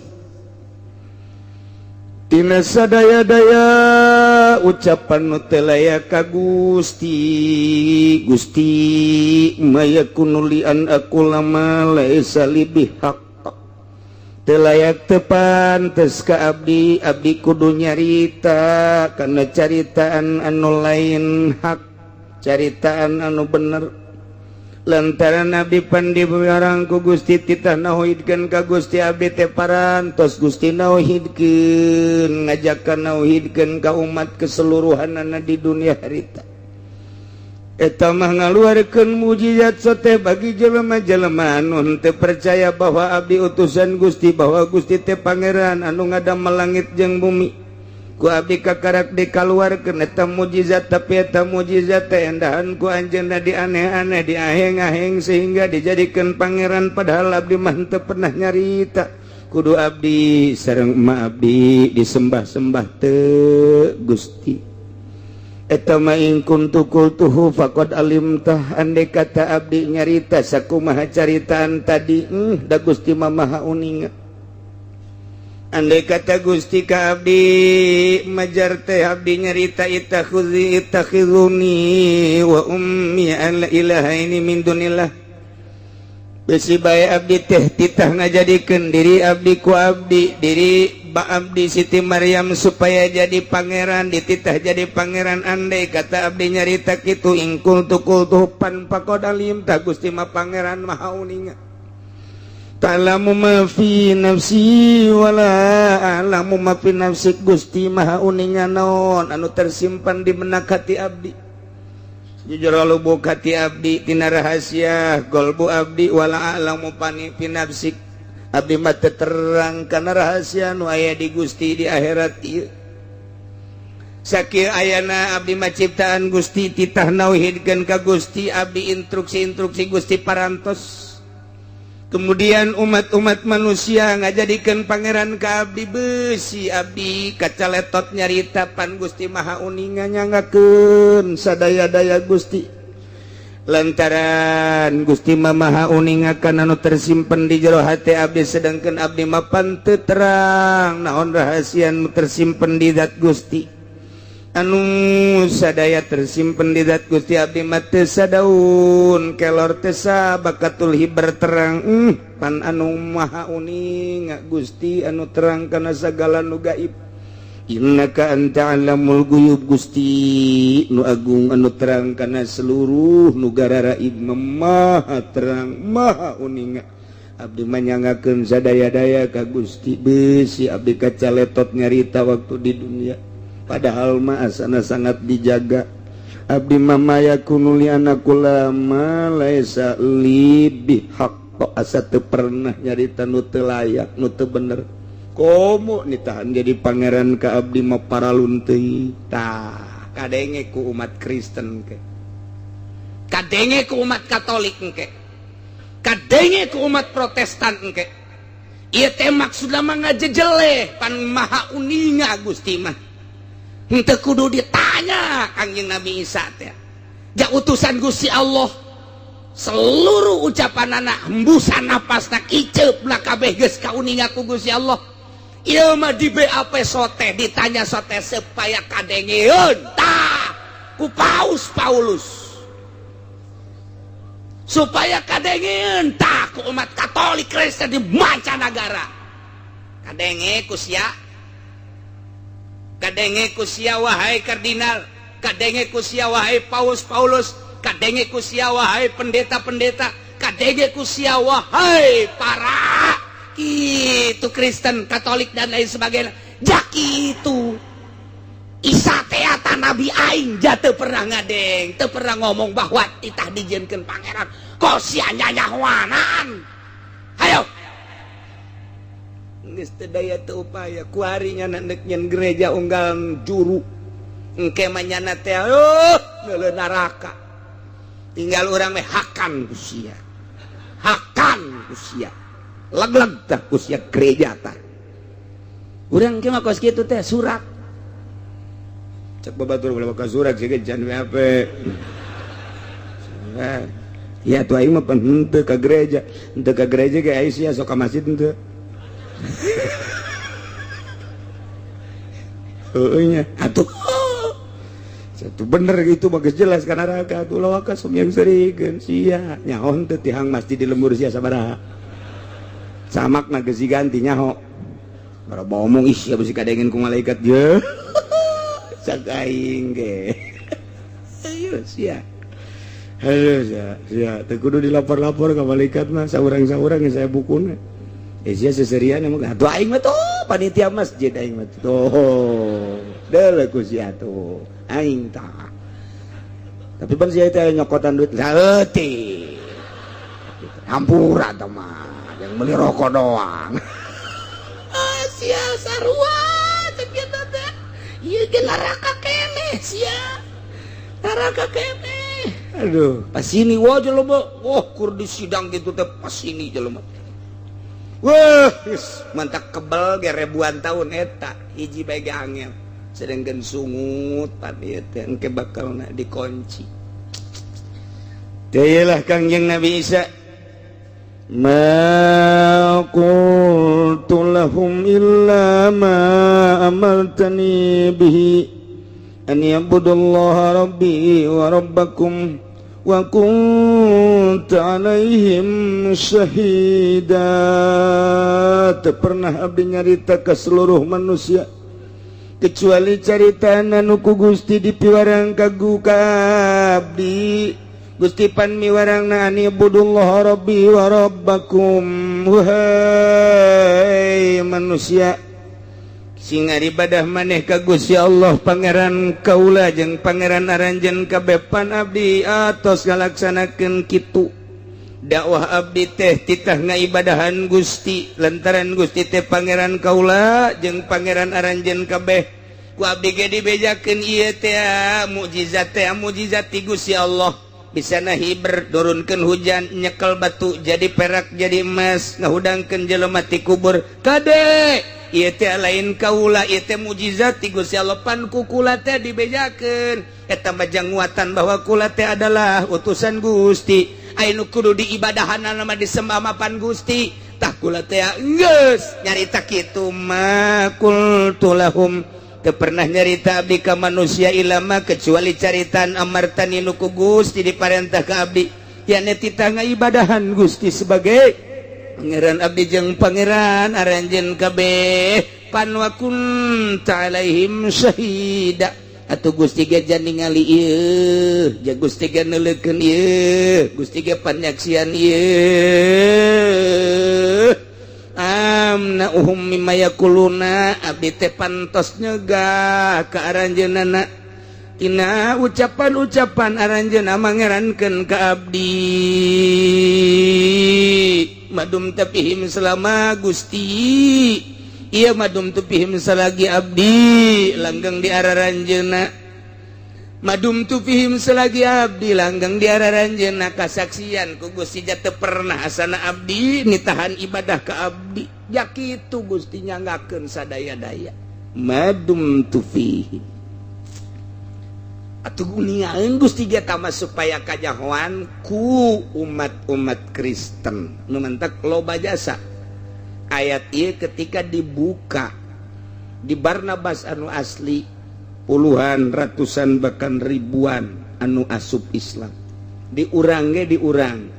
tina sadaya-daya ucapan nu teu layak ka Gusti. Gusti, ma yakunu li an aqula ma laisa li bihaq. Teu layak, teu pantes ka abdi, abdi kudu nyarita karena caritaan anu lain hak, caritaan anu bener, lantaran abdi pandi orang ku Gusti titah nauhidkeun ka Gusti. Abdi teh parantos Gusti nauhidkeun, ngajakan nauhidkeun ka umat keseluruhanana di dunia harita. Eta mah ngaluarkeun mujizat sote bagi jelema-jelema anu teu percaya bahwa abdi utusan Gusti, bahwa Gusti teh pangeran anu ngadamel langit jeung bumi. Ku abdi kakarak dikaluarkeun eta mujizat, tapi eta mujizat teh endahan ku anjeunna di aneh-aneh, di aheng-aheng, sehingga dijadikan pangeran, padahal abdi mah teu pernah nyarita kudu abdi sareng emak abdi disembah-sembah teu, Gusti. Eta mah in kuntu qultuhu faqad alimtah. Andai kata abdi nyarita sakumaha caritaan tadi, da Gusti mah Maha uninga. Andai kata Gusti ka abdi majar teh abdi nyarita ittakhidzi ittakhiduni wa ummi al ilahaini min dunillah, besi bae abdi teh titah ngajadikeun diri abdi ku abdi, diri ba abdi Siti Maryam supaya jadi pangeran, dititah jadi pangeran. Andai kata abdi nyarita kitu, in kuntu qultuhu pan faqad alimta. Gusti mah pangeran Maha uninga. Ta'lamu ma fi nafsi wala a'lamu ma fi nafsik. Gusti Maha uninga naon anu tersimpan di benak hati abdi, jujur lubuk hati abdi, tina rahasia golbu abdi. Wala a'lamu pani fi nafsik, abdi mah teu terang kana rahasia nu aya di Gusti di akhirat ieu. Sakieu ayana abdi mah ciptaan Gusti, titah nauhidkeun ka Gusti abdi, instruksi-instruksi Gusti parantos. Kemudian umat-umat manusia ngajadikeun pangeran ka abdi, besi abdi kacaletot nyarita, pan Gusti Maha uninga, nyanggakeun sadaya-daya Gusti, lantaran Gusti mah Maha uninga kana anu tersimpen di jero hati abdi, sedangkan abdi mah pan teu terang naon rahasia nu tersimpen di zat Gusti. Anu sadaya tersimpen di zat Gusti, abdi mah teu sadaun kelor, teu bakatul hibar terang. Pan anu Maha uninga Gusti, anu terang kana sagala nu gaib. Innaka anta alamul guyub. Gusti nu agung, anu terang kana seluruh nu gararaib, Maha terang, Maha uninga. Abdi manyangakeun sadaya-daya ka Gusti, bisi abdi kacaletot nyarita waktu di dunia, padahal mah asana sangat dijaga. Abdi mah ma yakunu li an aqula ma laisa li bihaq, asa teu pernah nyarita nu teu layak, nu teu bener. Komo nitahan jadi pangeran ka abdi mah paralun teuing. Tah, kadenge ku umat Kristen ke, Kadenge ku umat Katolik engke, kadenge ku umat Protestan engke. Ieu teh maksudna mah ngajejeleh, pan maha uninga Gusti mah. Henteu kudu ditanya Kangjeng Nabi Isa teh. Ja utusan Gusti Allah, seluruh ucapan anak, hembusan napasna, kiceupna, kabeh geus kauninga ku Gusti Allah. Ieu mah di BAP sote, ditanya sote supaya kadengeun tah ku Paus Paulus, supaya kadengeun tah ku umat Katolik Kristen di mancanagara. Kadenge ku sia, kadenge ku sia wahai kardinal, kadenge ku sia wahai Paus Paulus, kadenge ku sia wahai pendeta-pendeta, kadenge ku sia wahai para itu Kristen, Katolik, dan lain sebagainya. Jak itu Isa teata nabi aing, ja teu pernah ngadeng, teu pernah ngomong bahwa titah dijieunkeun pangeran. Kok sia nyanyahoanan? Hayo. Geus teu daya teu upaya, kuari nya nek nyen gereja unggal juru engke mah nyana teh, oh, neuleuh neraka. Tinggal urang meh hakan ku sia, hakan ku sia, leg-leg tah ku sia gereja tah. Urang ke mah kos kitu teh surat cek babatur ulah bakal surat sih can WAP. Ya tuh, aing mah pan henteu ka gereja, henteu ka gereja ge aing sia sok ka masjid henteu. Heueuh nya atuh. Satu bener gitu bagus, jelas kana neraka atuh. Ulah waka sok yang serikeun sia, nyaho henteu tihang masjid di lembur sia sabaraha samakna geus diganti? Nyaho bara omong, ih sia bisi kadengen ku malaikat je cak aing ge. Ayo sia. Aduh, sia, sia teu kudu dilapor-lapor ka malaikat mah, saurang-saurang saya bukuna. Eh, sia seserian emang atuh. Aing mah tuh panitia masjid, aing mah tuh deuleu ku sia tuh aing tah. Tapi pan sia teh nyokotan duit saeutik, hampura tah mah yang beli rokok doang. Ah, sia sarua cek kitu teh. Ieu ge neraka keneh sia, neraka keneh. Aduh. Pas ini wah jelema, wah, kur di sidang gitu teh, pas ini jelema. Wah, mantap kebel ge ribuan tahun eta hiji bae ge angel, sedangkan sungut pan ieu teh engke bakalna dikunci. Teh lah Kangjeng Nabi Isa, ma qultu lahum illa ma amartani bihi an ya'budullaha rabbi wa rabbakum wa kuntu alaihim syahida. Teu pernah abdi nyarita ke seluruh manusia kecuali carita anu ku Gusti dipiwarang ka abdi. Gusti pan miwarangna an ibudullah rabbi wa rabbakum, wahai manusia, sing ibadah maneh ka Gusti Allah, pangeran kaula jeung pangeran aranjeun kabeh. Pan abdi atos ngalaksanakeun kitu dakwah abdi teh, titah ngaibadahan Gusti lantaran Gusti teh pangeran kaula jeung pangeran aranjeun kabeh. Ku abdi ge dibejakeun ieu teh mukjizat teh mukjizat ti Gusti Allah, bisa nahiber turunkan hujan, nyekel batu jadi perak, jadi emas, ngahudangkeun jelema ti kubur. Kade, ieu teh lain kaula, ieu teh mukjizat ti Gusti Allah. Pan ku kula teh dibejakeun eta mah nguatan bahwa kula teh adalah utusan Gusti. Anu kudu diibadahan mah, disembah mah pan Gusti. Tah, kula teh geus nyarita kitu. Ma qultu lahum, teu pernah nyarita abdi ka manusia ilama kecuali caritan amartani nu ku Gusti diparentah ka abdi, yakni titah ngibadahan Gusti sebagai pangeran abdi jeung pangeran aranjeun kabeh. Pan wa kunta alaihim syahida, atuh Gusti ge ningali ieu ja, Gusti ge neuleukeun ieu, Gusti ge panyaksian ieu. Amna'uhum mimma yaquluna, abdi teh pantos nyegah ka aranjeunana tina ucapan-ucapan aranjeunna mangerankeun ka abdi. Madumta fihim, selama Gusti, iya, madumtu fihim, selagi abdi langgeng di araranjeunna. Madumtu fihim, selagi abdi langgeng di araranjeunna, kasaksian ku Gusti teu pernah asana abdi nitahan ibadah ka abdi. Ya kitu, Gusti nyanggakeun sadaya-daya. Madumtu fihim, atuh guningaeun Gusti ge tama supaya kajahoan ku umat-umat Kristen nu mentak loba jasa. Ayat ieu ketika dibuka di Barnabas anu asli, puluhan, ratusan, bahkan ribuan anu asup Islam. Diurang ge diurang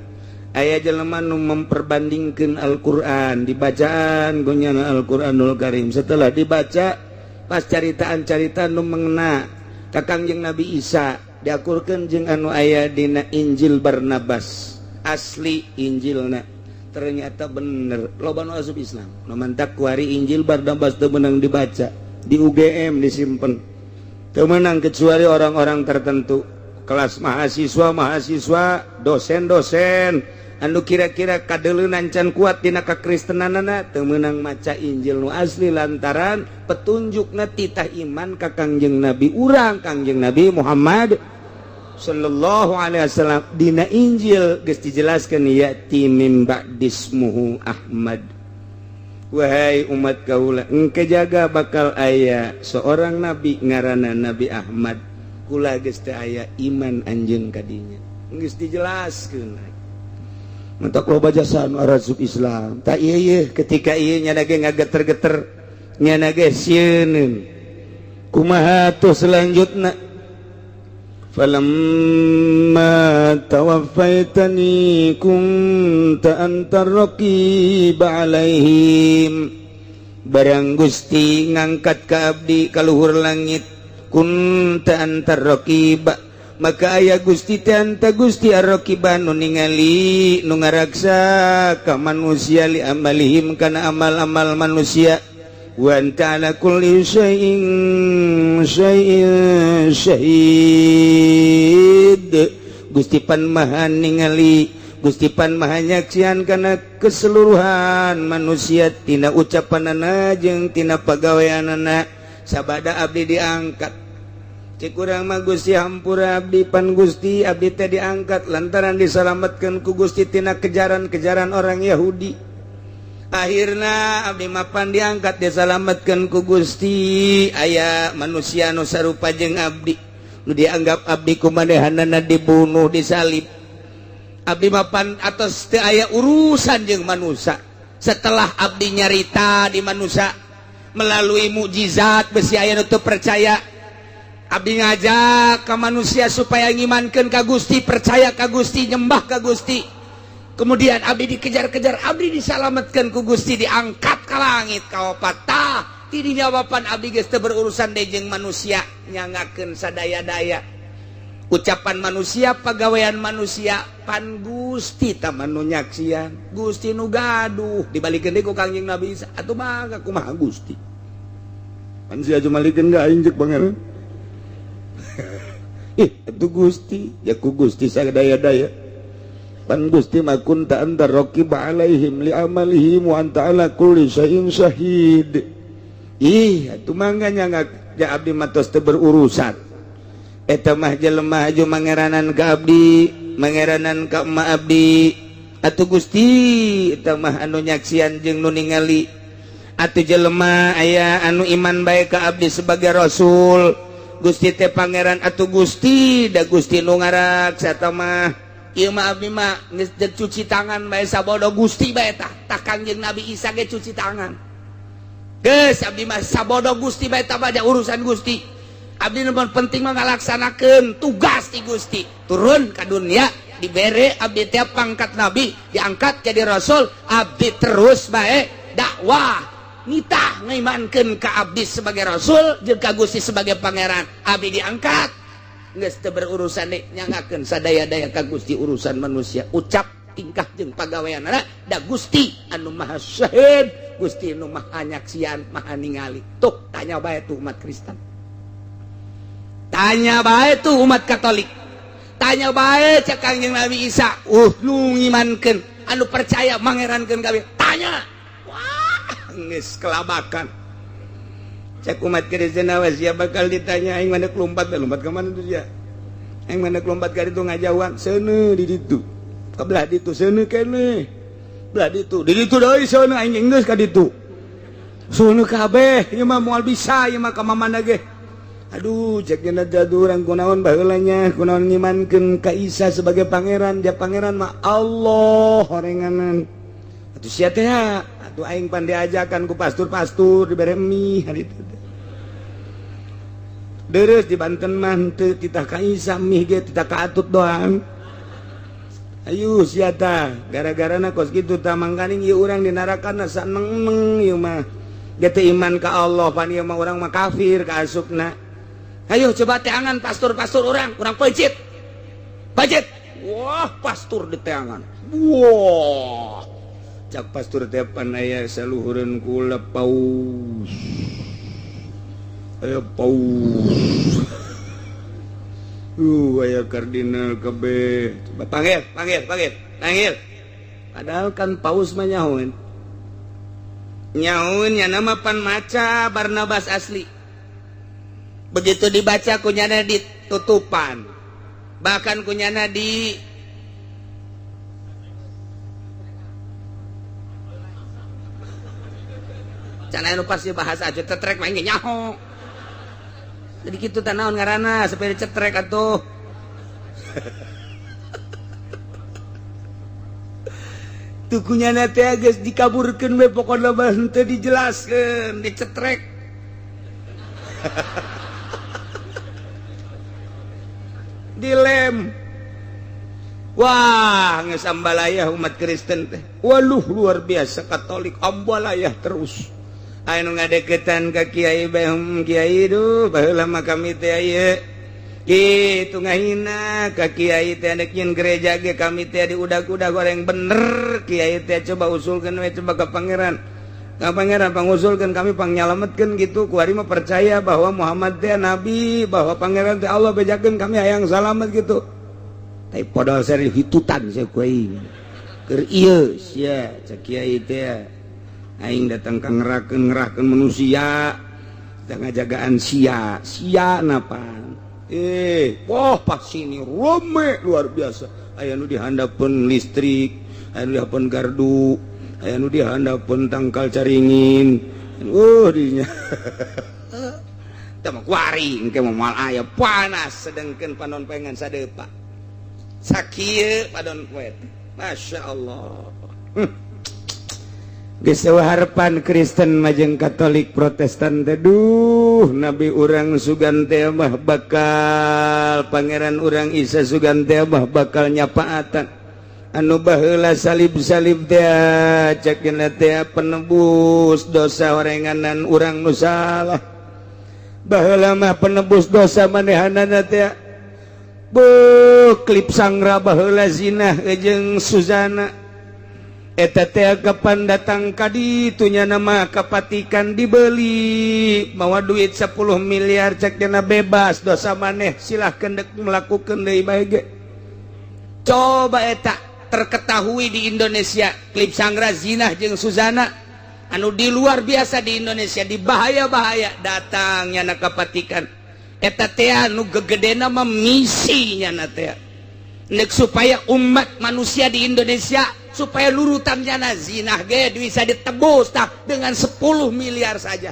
aya jelema nu memperbandingkan Al-Qur'an, dibacaan gonyana Al-Qur'anul Karim. Setelah dibaca, pas caritaan-carita nu mengena ka Kangjeng Nabi Isa diakurkeun jeung anu aya dina Injil Barnabas asli, Injilna ternyata bener, loba nu asup Islam. Nu mantak kuari Injil Barnabas teu meunang dibaca di UGM, disimpen, teu meunang kecuali orang-orang tertentu, kelas mahasiswa mahasiswa, dosen-dosen anu kira-kira kadeleunan can kuat dina kakristenanana, teu meunang maca Injil nu asli lantaran petunjukna titah iman ka Kangjeng Nabi urang, Kangjeng Nabi Muhammad sallallahu alaihi wasallam. Dina Injil geus dijelaskeun, ya'ti mim ba'dismuhu Ahmad. Wahai umat kaula, engke jaga bakal aya seorang nabi ngaranna Nabi Ahmad. Kula geus teu aya, iman anjeun kadinya. Geus dijelaskeun. Mentok loba jasa anu arasup Islam. Tak ieu ieu ketika ieu nyana ge ngageter-geter, nyana ge sieun. Kumaha tuh selanjutna? Falamma tawaffaitani kunta antar raqib alaihim. Barang Gusti ngangkat ka abdi ka luhur langit, kunta antar raqib, maka aya Gusti teh, anta Gusti, ar-raqiba, nu ningali, nu ngaraksa ka manusia, li amalihim, kana amal-amal manusia. Wa anta ala kulli syai'in syai'in syahid. Gusti pan maha ningali, Gusti pan maha nyaksian kana keseluruhan manusia, tina ucapanana jeung tina pagaweanana. Sabada abdi diangkat, cek urang mah, "Gusti, hampura abdi." Pan Gusti, abdi teh diangkat lantaran diselamatkan ku Gusti tina kejaran-kejaran orang Yahudi. Akhirnya abdi mapan diangkat, diselamatkan ku Gusti. Aya manusia nu sarupa jeung abdi nu dianggap abdi kumanehanana, dibunuh, disalib. Abdi mapan atos teu aya urusan jeung manusia. Setelah abdi nyarita di manusia melalui mukjizat, besi aya nu teu percaya. Abdi ngajak ke manusia supaya ngimankeun ka Gusti, percaya ka Gusti, nyembah ka Gusti. Kemudian abdi dikejar-kejar, abdi disalamatkan ku Gusti, diangkat ke langit kaopat. Tah, tidinya wapan abdi geus teu berurusan deui jeung manusia, nyangakeun sadaya-daya ucapan manusia, pagawean manusia. Pan Gusti tah nu nyaksian, Gusti nu gaduh. Dibalikeun deui ku Kangjeng Nabi Isa, atuh mangga, kumaha Gusti? Pan sia jumalikeun ka aing, ceuk Pangeran. Ih, itu Gusti ya, ku Gusti sadaya-daya. Pan Gusti mah kunta anta raqib alaihim li amalihim wa anta ala kulli syai'in syahid. Ih, atuh mangga nyangga ja, abdi mah tos teu berurusan. Eta mah jelema aju mangeranan ka abdi, mangeranan ka emak abdi. Atuh Gusti eta mah anu nyaksian jeung nu ningali. Atuh jelema aya anu iman bae ka abdi sebagai rasul. Gusti teh Pangeran, atuh Gusti da Gusti nu ngaraksa mah. Ieu mah abdi mah geus cuci tangan bae, sabodo Gusti bae tah. Tah, Kangjeng Nabi Isa ge cuci tangan. Geus, abdi mah sabodo Gusti bae tah, baja urusan Gusti. Abdi nu penting mah ngalaksanakeun tugas di Gusti. Turun ka dunia, dibere abdi teh pangkat nabi, diangkat jadi rasul, abdi terus bae dakwah, nitah ngaimankeun ka abdi sebagai rasul jeung ka Gusti sebagai Pangeran. Abdi diangkat, geus teu berurusan deui, nyangakeun sadaya-daya ka Gusti urusan manusia, ucap. tingkah jeung pagaweanana da Gusti anu Maha Syahid, Gusti anu Maha Nyaksian, Maha Ningali. Tuh tanya bae tuh umat Kristen, tanya bae tuh umat Katolik, tanya bae cek Kangjeng Nabi Isa, nu ngimankeun, anu percaya mangerankeun kabeh, tanya. Wah, geus kelabakan. Cek umat Kristen, awas ya bakal ditanya. Aing mana lompat, lompat ke mana tuh ya? Aing mana lompat ka ditu, ngajauhan seuneu di ditu, ka belah ditu seuneu keneh, belah ditu, di ditu deui seuneu. Aing geus ka ditu seuneu kabeh, ieu mah moal bisa, ieu mah ka mamana ge. Aduh, cek nya urang, kunaon baheula nya, kunaon ngimankeun ka Isa sebagai pangeran? Dia pangeran mah Allah horenganan atuh sia teh. Atuh aing pan diajakan ku pastur-pastur, dibere mie hari itu. Deres di Banten mah teu titah ka Isa, mie ge titah ka Atut doang. Ayo sia tah, gara-garana kos kitu tah, mangkaning ieu urang di narakana saneng-neng. Ieu mah ge teu iman ka Allah, pan ieu mah urang mah kafir ka asupna. Ayo coba teangan pastur-pastur urang, urang peuncit. Peuncit. Wah, pastur di teangan. Wah. Cak pastur teh, pan aya saluhureun kula paus. Aya paus. Aya kardinal kabeh. Coba panggil, panggil, panggil, panggil. Padahal kan paus mah nyahoeun. Nyahoeun nya nama pan maca Barnabas asli. Begitu dibaca kunyana ditutupan, bahkan kunyana di cana nu pasti bahasa aja cetrek mah nyaho. Jadi kitu teh, naon ngaranna supaya dicetrek atuh? Tukunya teh geus dikaburkeun we, pokona mah henteu dijelaskeun, dicetrek, dilem. Wah, geus ambalayah umat Kristen teh. Waluh, luar biasa. Katolik ambalayah terus. Aya nu ngadeukeutan ka kiai behum, "Kiai, duh, baheula mah kami teh ieu kitu ngahina ka kiai teh, dek nyieun gereja ge kami teh diudag-udag goreng. Bener kiai teh, coba usulkeun we, coba ka pangeran, ka pangeran pangusulkeun, kami pangnyalametkeun gitu. Kuari mah percaya bahwa Muhammad teh nabi, bahwa pangeran teh Allah, bejakeun kami hayang salamet gitu." Tapi podol seri hitutan sia ku aing keur ieu sia. Cek kiai teh, aing datang ka ngerakeun, ngerahkeun manusia teh ngajagaan sia sia napan. Wah, pas sini rame luar biasa. Aya nu dihandapeun listrik, aya nu dihandapeun gardu, aya nu dihandapeun tangkal caringin. Dinya teh mah kuari engke mah moal aya panas, sedengkeun panon pengen sadepa sakieu panon poe. Masya Allah. Geus eueuh harapan Kristen majeng Katolik Protestan teh. Duh, nabi urang sugan teh mah bakal, pangeran urang Isa sugan teh mah bakal nyapaatan. Anu baheula salib-salib teh, cek teh penebus dosa orenganan urang nu salah. Baheula mah penebus dosa manehanana teh. Beuh, klip sangra baheula zinah jeung Suzana eta teh, kapan datang ka ditunya nama kapatikan dibeli mawa duit 10 miliar, cek dena bebas dosa maneh, silahkan dek melakukan deui bae ge. Coba eta terketahui di Indonesia klip Sanggra zinah jeung Suzana anu di luar biasa di Indonesia, di bahaya-bahaya datangnya na kapatikan eta teh, anu gegedena mah misinya na teh nek supaya umat manusia di Indonesia supaya lurutannya na zinah ge bisa ditebus tah dengan 10 miliar saja.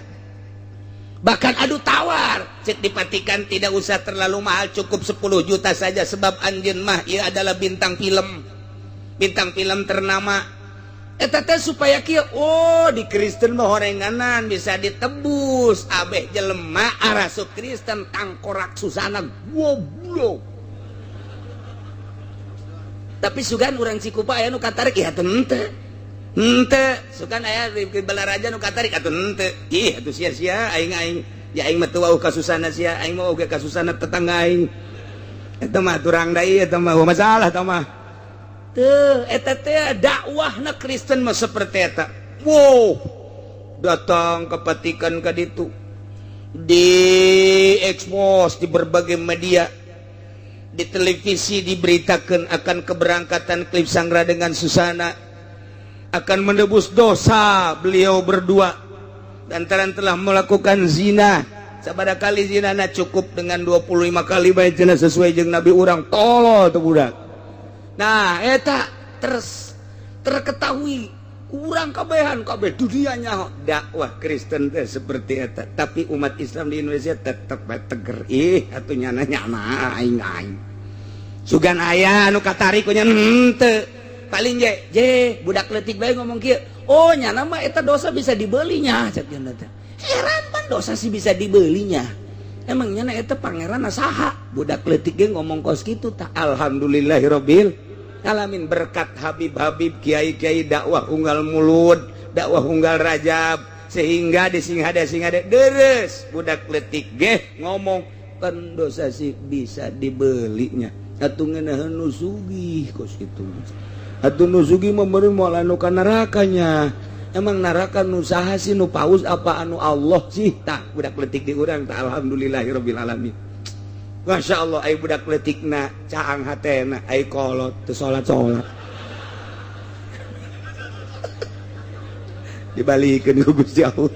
Bahkan adu tawar cek dipatikan, tidak usah terlalu mahal, cukup 10 juta saja, sebab anjeun mah ia adalah bintang film, bintang film ternama. Eta teh supaya kieu, oh, di Kristen mah horenganan bisa ditebus. Abeh jelema arasup Kristen tangkorak Susana, goblok. Tapi sugan urang Cikupa aya nu katarik ya? Henteu, henteu. Sugan aya di Balaraja nu katarik atuh? Henteu. Ih, atuh sia-sia aing. Aing ya, aing mah teu wauh ka Susana sia, aing mah oge ka Susana tetangga aing. Eta mah turang deui, eta mah masalah eta mah. Teu eta teh dakwahna Kristen mah seperti eta. Wow, datang ke Vatikan ka ditu, diekspos di berbagai media, di televisi diberitakan akan keberangkatan Cliff Sangra dengan Susana akan menebus dosa beliau berdua lantaran telah melakukan zina. Sabada kali zina na cukup dengan 25 kali bae cenah sesuai jeung nabi urang. Tolol tuh budak. Nah, eta terus terketahui kurang kabehan kabeh dunianya dakwah Kristen teh seperti eta. Tapi umat Islam di Indonesia tetep bae teger. Ih, atuh nyana nyana aing aing sugan aya anu katarik nya henteu. Paling je je budak leutik bae ngomong kieu, oh nyana mah eta dosa bisa dibelinya, cek teh. Heran pan dosa sih bisa dibelinya, emang nyana eta pangeran saha? Budak leutik ge ngomong kos kitu. Tak alhamdulillahirabbil alamin, berkat Habib-habib, kiai-kiai, dakwah unggal Mulud, dakwah unggal Rajab, sehingga di singhade singhade deres budak letik ge ngomong kan dosa sih bisa dibelinya. Atuh ngeunaheun nu sugih kos kitu, atuh nu sugih mah meureun moal anu ka nerakanya. Emang neraka nu saha sih, nu paus apa anu Allah sih? Tah budak letik di urang tah. Alhamdulillahirabbil alamin. Masya Allah, ay budak letikna caang hatena, ay kolot teu salat-salat dibalikeun ku Gusti Allah.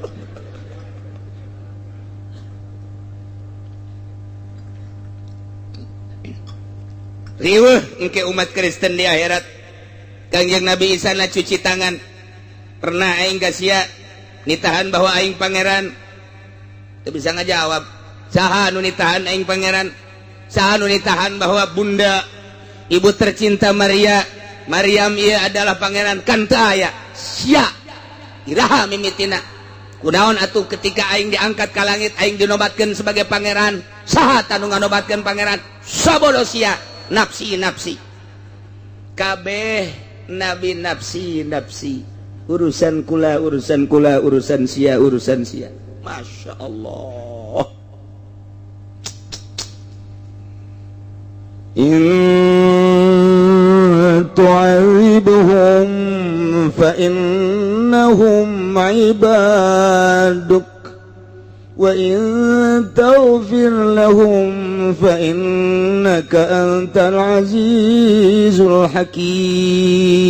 Riweuh engke umat Kristen di akhirat. Kangjeng Nabi Isa na cuci tangan. Pernah aing ka sia nitahan bahwa aing pangeran? Teu bisa ngajawab. Saha nu nitahan aing pangeran? Saha nu nitahan bahwa bunda ibu tercinta Maria, Maryam ieu adalah pangeran? Kan teu aya. Sia iraha mimitina? Kunaon atuh ketika aing diangkat ka langit aing dinobatkeun sebagai pangeran? Saha tanu nganobatkeun pangeran? Sabodo sia. Nafsi nafsi kabeh nabi, nafsi nafsi, urusan kula, urusan kula, urusan sia, urusan sia. Masya Allah. In tu'adzibhum fa innahum ibaduk wa in taghfir lahum fa innaka antal azizul hakim.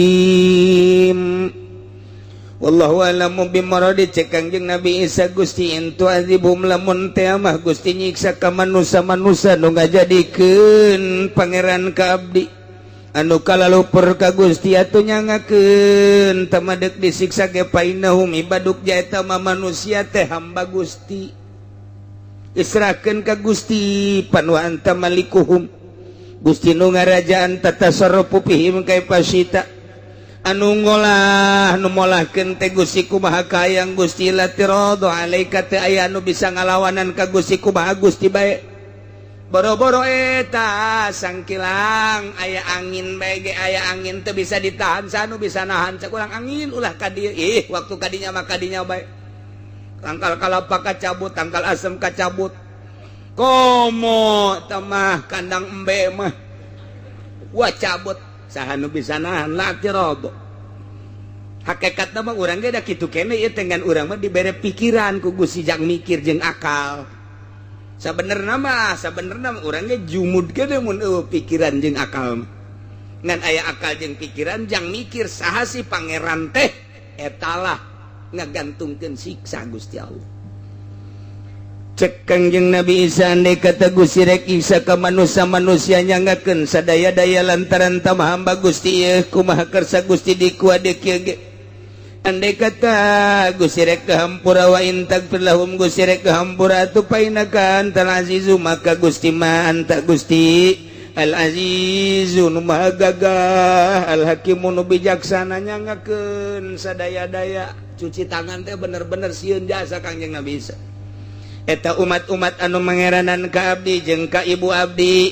Wallahu a'lamu bimuradi. Cek Kangjeng Nabi Isa, Gusti, in tu'adzibhum, lamun teh mah Gusti nyiksa ka manusa-manusa nu ngajadikeun pangeran ka abdi, anu kalalupur ka Gusti atuh nyangakeun tamadek disiksa ge, fa'innahum ibaduk, jaeta mah manusia teh hamba Gusti, israkeun ka Gusti. Pan wa anta malikuhum, Gusti nu ngarajaan, tatasarrufu fihim kaifa syita, anu ngolah nu molahkeun teh Gusti kumaha kayang Gusti. La tiradu alaika, teu aya anu bisa ngalawanan ka Gusti, kumaha Gusti bae. Boro-boro eta sangkilang aya angin bae ge, aya angin teu bisa ditahan, sanu bisa nahan? Cek urang angin ulah ka dieu. Ih, waktu kadinya mah kadinya bae, tangkal kalapa kacabut, tangkal asem kacabut, komo tamah kandang embe mah wah cabut, saha nu bisa nahan? La tiradu. Hakikat mah urang ge da kitu kene ieu, dengan urang mah dibere pikiran ku Gusti jang mikir jeung akal. Sabenerna mah, sabenerna mah urang ge jumud kene mun eueuh pikiran jeung akal mah. Ngan aya akal jeung pikiran jang mikir saha sih pangeran teh, etalah ngagantungkeun siksa Gusti Allah. Cek Kangjeng Nabi Isa, andai kata Gusti rek nyiksa ka manusia-manusia nyangakeun sadaya-daya lantaran tamah hamba Gusti ieu, kumaha kersa Gusti dikuade kieu ge. Andai kata Gusti rek hampura, wa in taghfir lahum, Gusti rek hampura atuh, fa'innaka antal azizu, maka Gusti ma anta Gusti al azizu nu maha gagah, al hakimu nu bijaksana, nyangakeun sadaya-daya. Cuci tangan teh bener-bener sieun jasa Kangjeng Nabi Isa. Eta umat-umat anu mangeranan ka abdi jeung ka ibu abdi,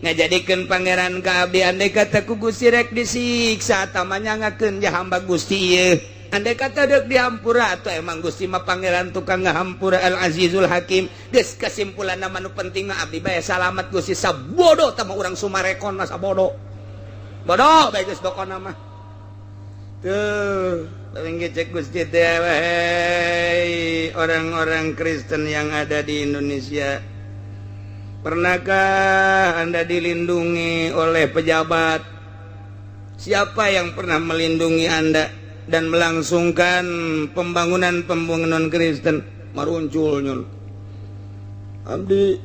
ngajadikeun pangeran ka abdi, andai kata ku Gusti rek disiksa tama nyangakeun ja hamba Gusti ieu. Andai kata deuk dihampura atau emang Gusti mah pangeran tukang ngahampura, al azizul hakim. Geus, kesimpulan nu penting mah abdi bae salamat Gusti. Sabodo tama urang Sumarekon mah sabodo. Bodoh bae geus pokona mah. Tuh, paling cek Gusti teh, wahai orang-orang Kristen yang ada di Indonesia. Pernahkah Anda dilindungi oleh pejabat? Siapa yang pernah melindungi Anda dan melangsungkan pembangunan-pembangunan Kristen? Maruncul nyun. Abdi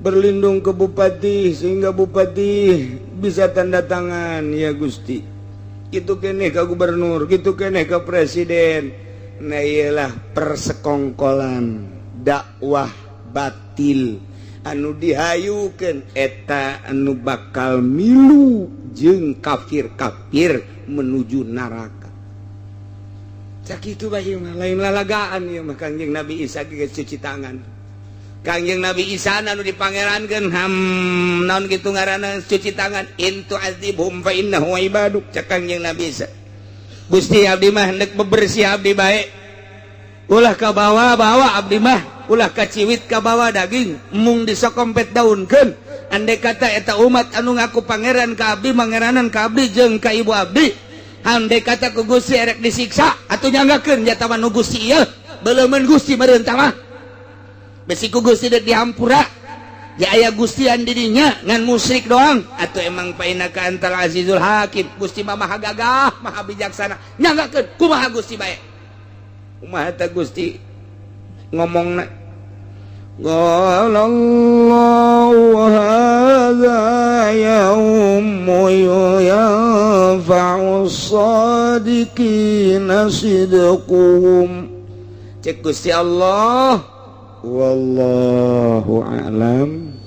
berlindung ke bupati sehingga bupati bisa tanda tangan ya Gusti. Itu keneh ke gubernur, gitu keneh ke presiden. Nah, iyalah persekongkolan dakwah batil anu dihayukeun eta anu bakal milu jeung kafir-kafir menuju neraka. Sakitu bae mah, lain lalagaan ieu mah. Kangjeng Nabi Isa geus cuci tangan. Kangjeng Nabi Isa anu dipangerankeun ham naon kitu ngaranna cuci tangan. In tu'adzibhum fa innahu ibaduk, cek Kangjeng Nabi Isa. Gusti, abdi mah hendak bebersih abdi bae, ulah ka bawa-bawa abdi mah, ulah kaciwit ka bawa daging mung disokompet daunkeun. Andai kata eta umat anu ngaku pangeran ka abdi, mangeranan ka abdi jeung ka ibu abdi, andai kata ku Gusti erek disiksa atuh nyanggakeun jata mah nu Gusti ieu beleumeun Gusti meureun tah mah besi ku Gusti dek dihampura ya aya Gustian dirinya ngan musyrik doang atau emang fa innaka antal azizul hakim. Gusti mah maha gagah, maha bijaksana, nyanggakeun kumaha Gusti bae, kumaha teh Gusti ngomongna. قال الله هذا يوم ينفع الصادقين صدقهم, cek Gusti Allah. Wallahu a'lam.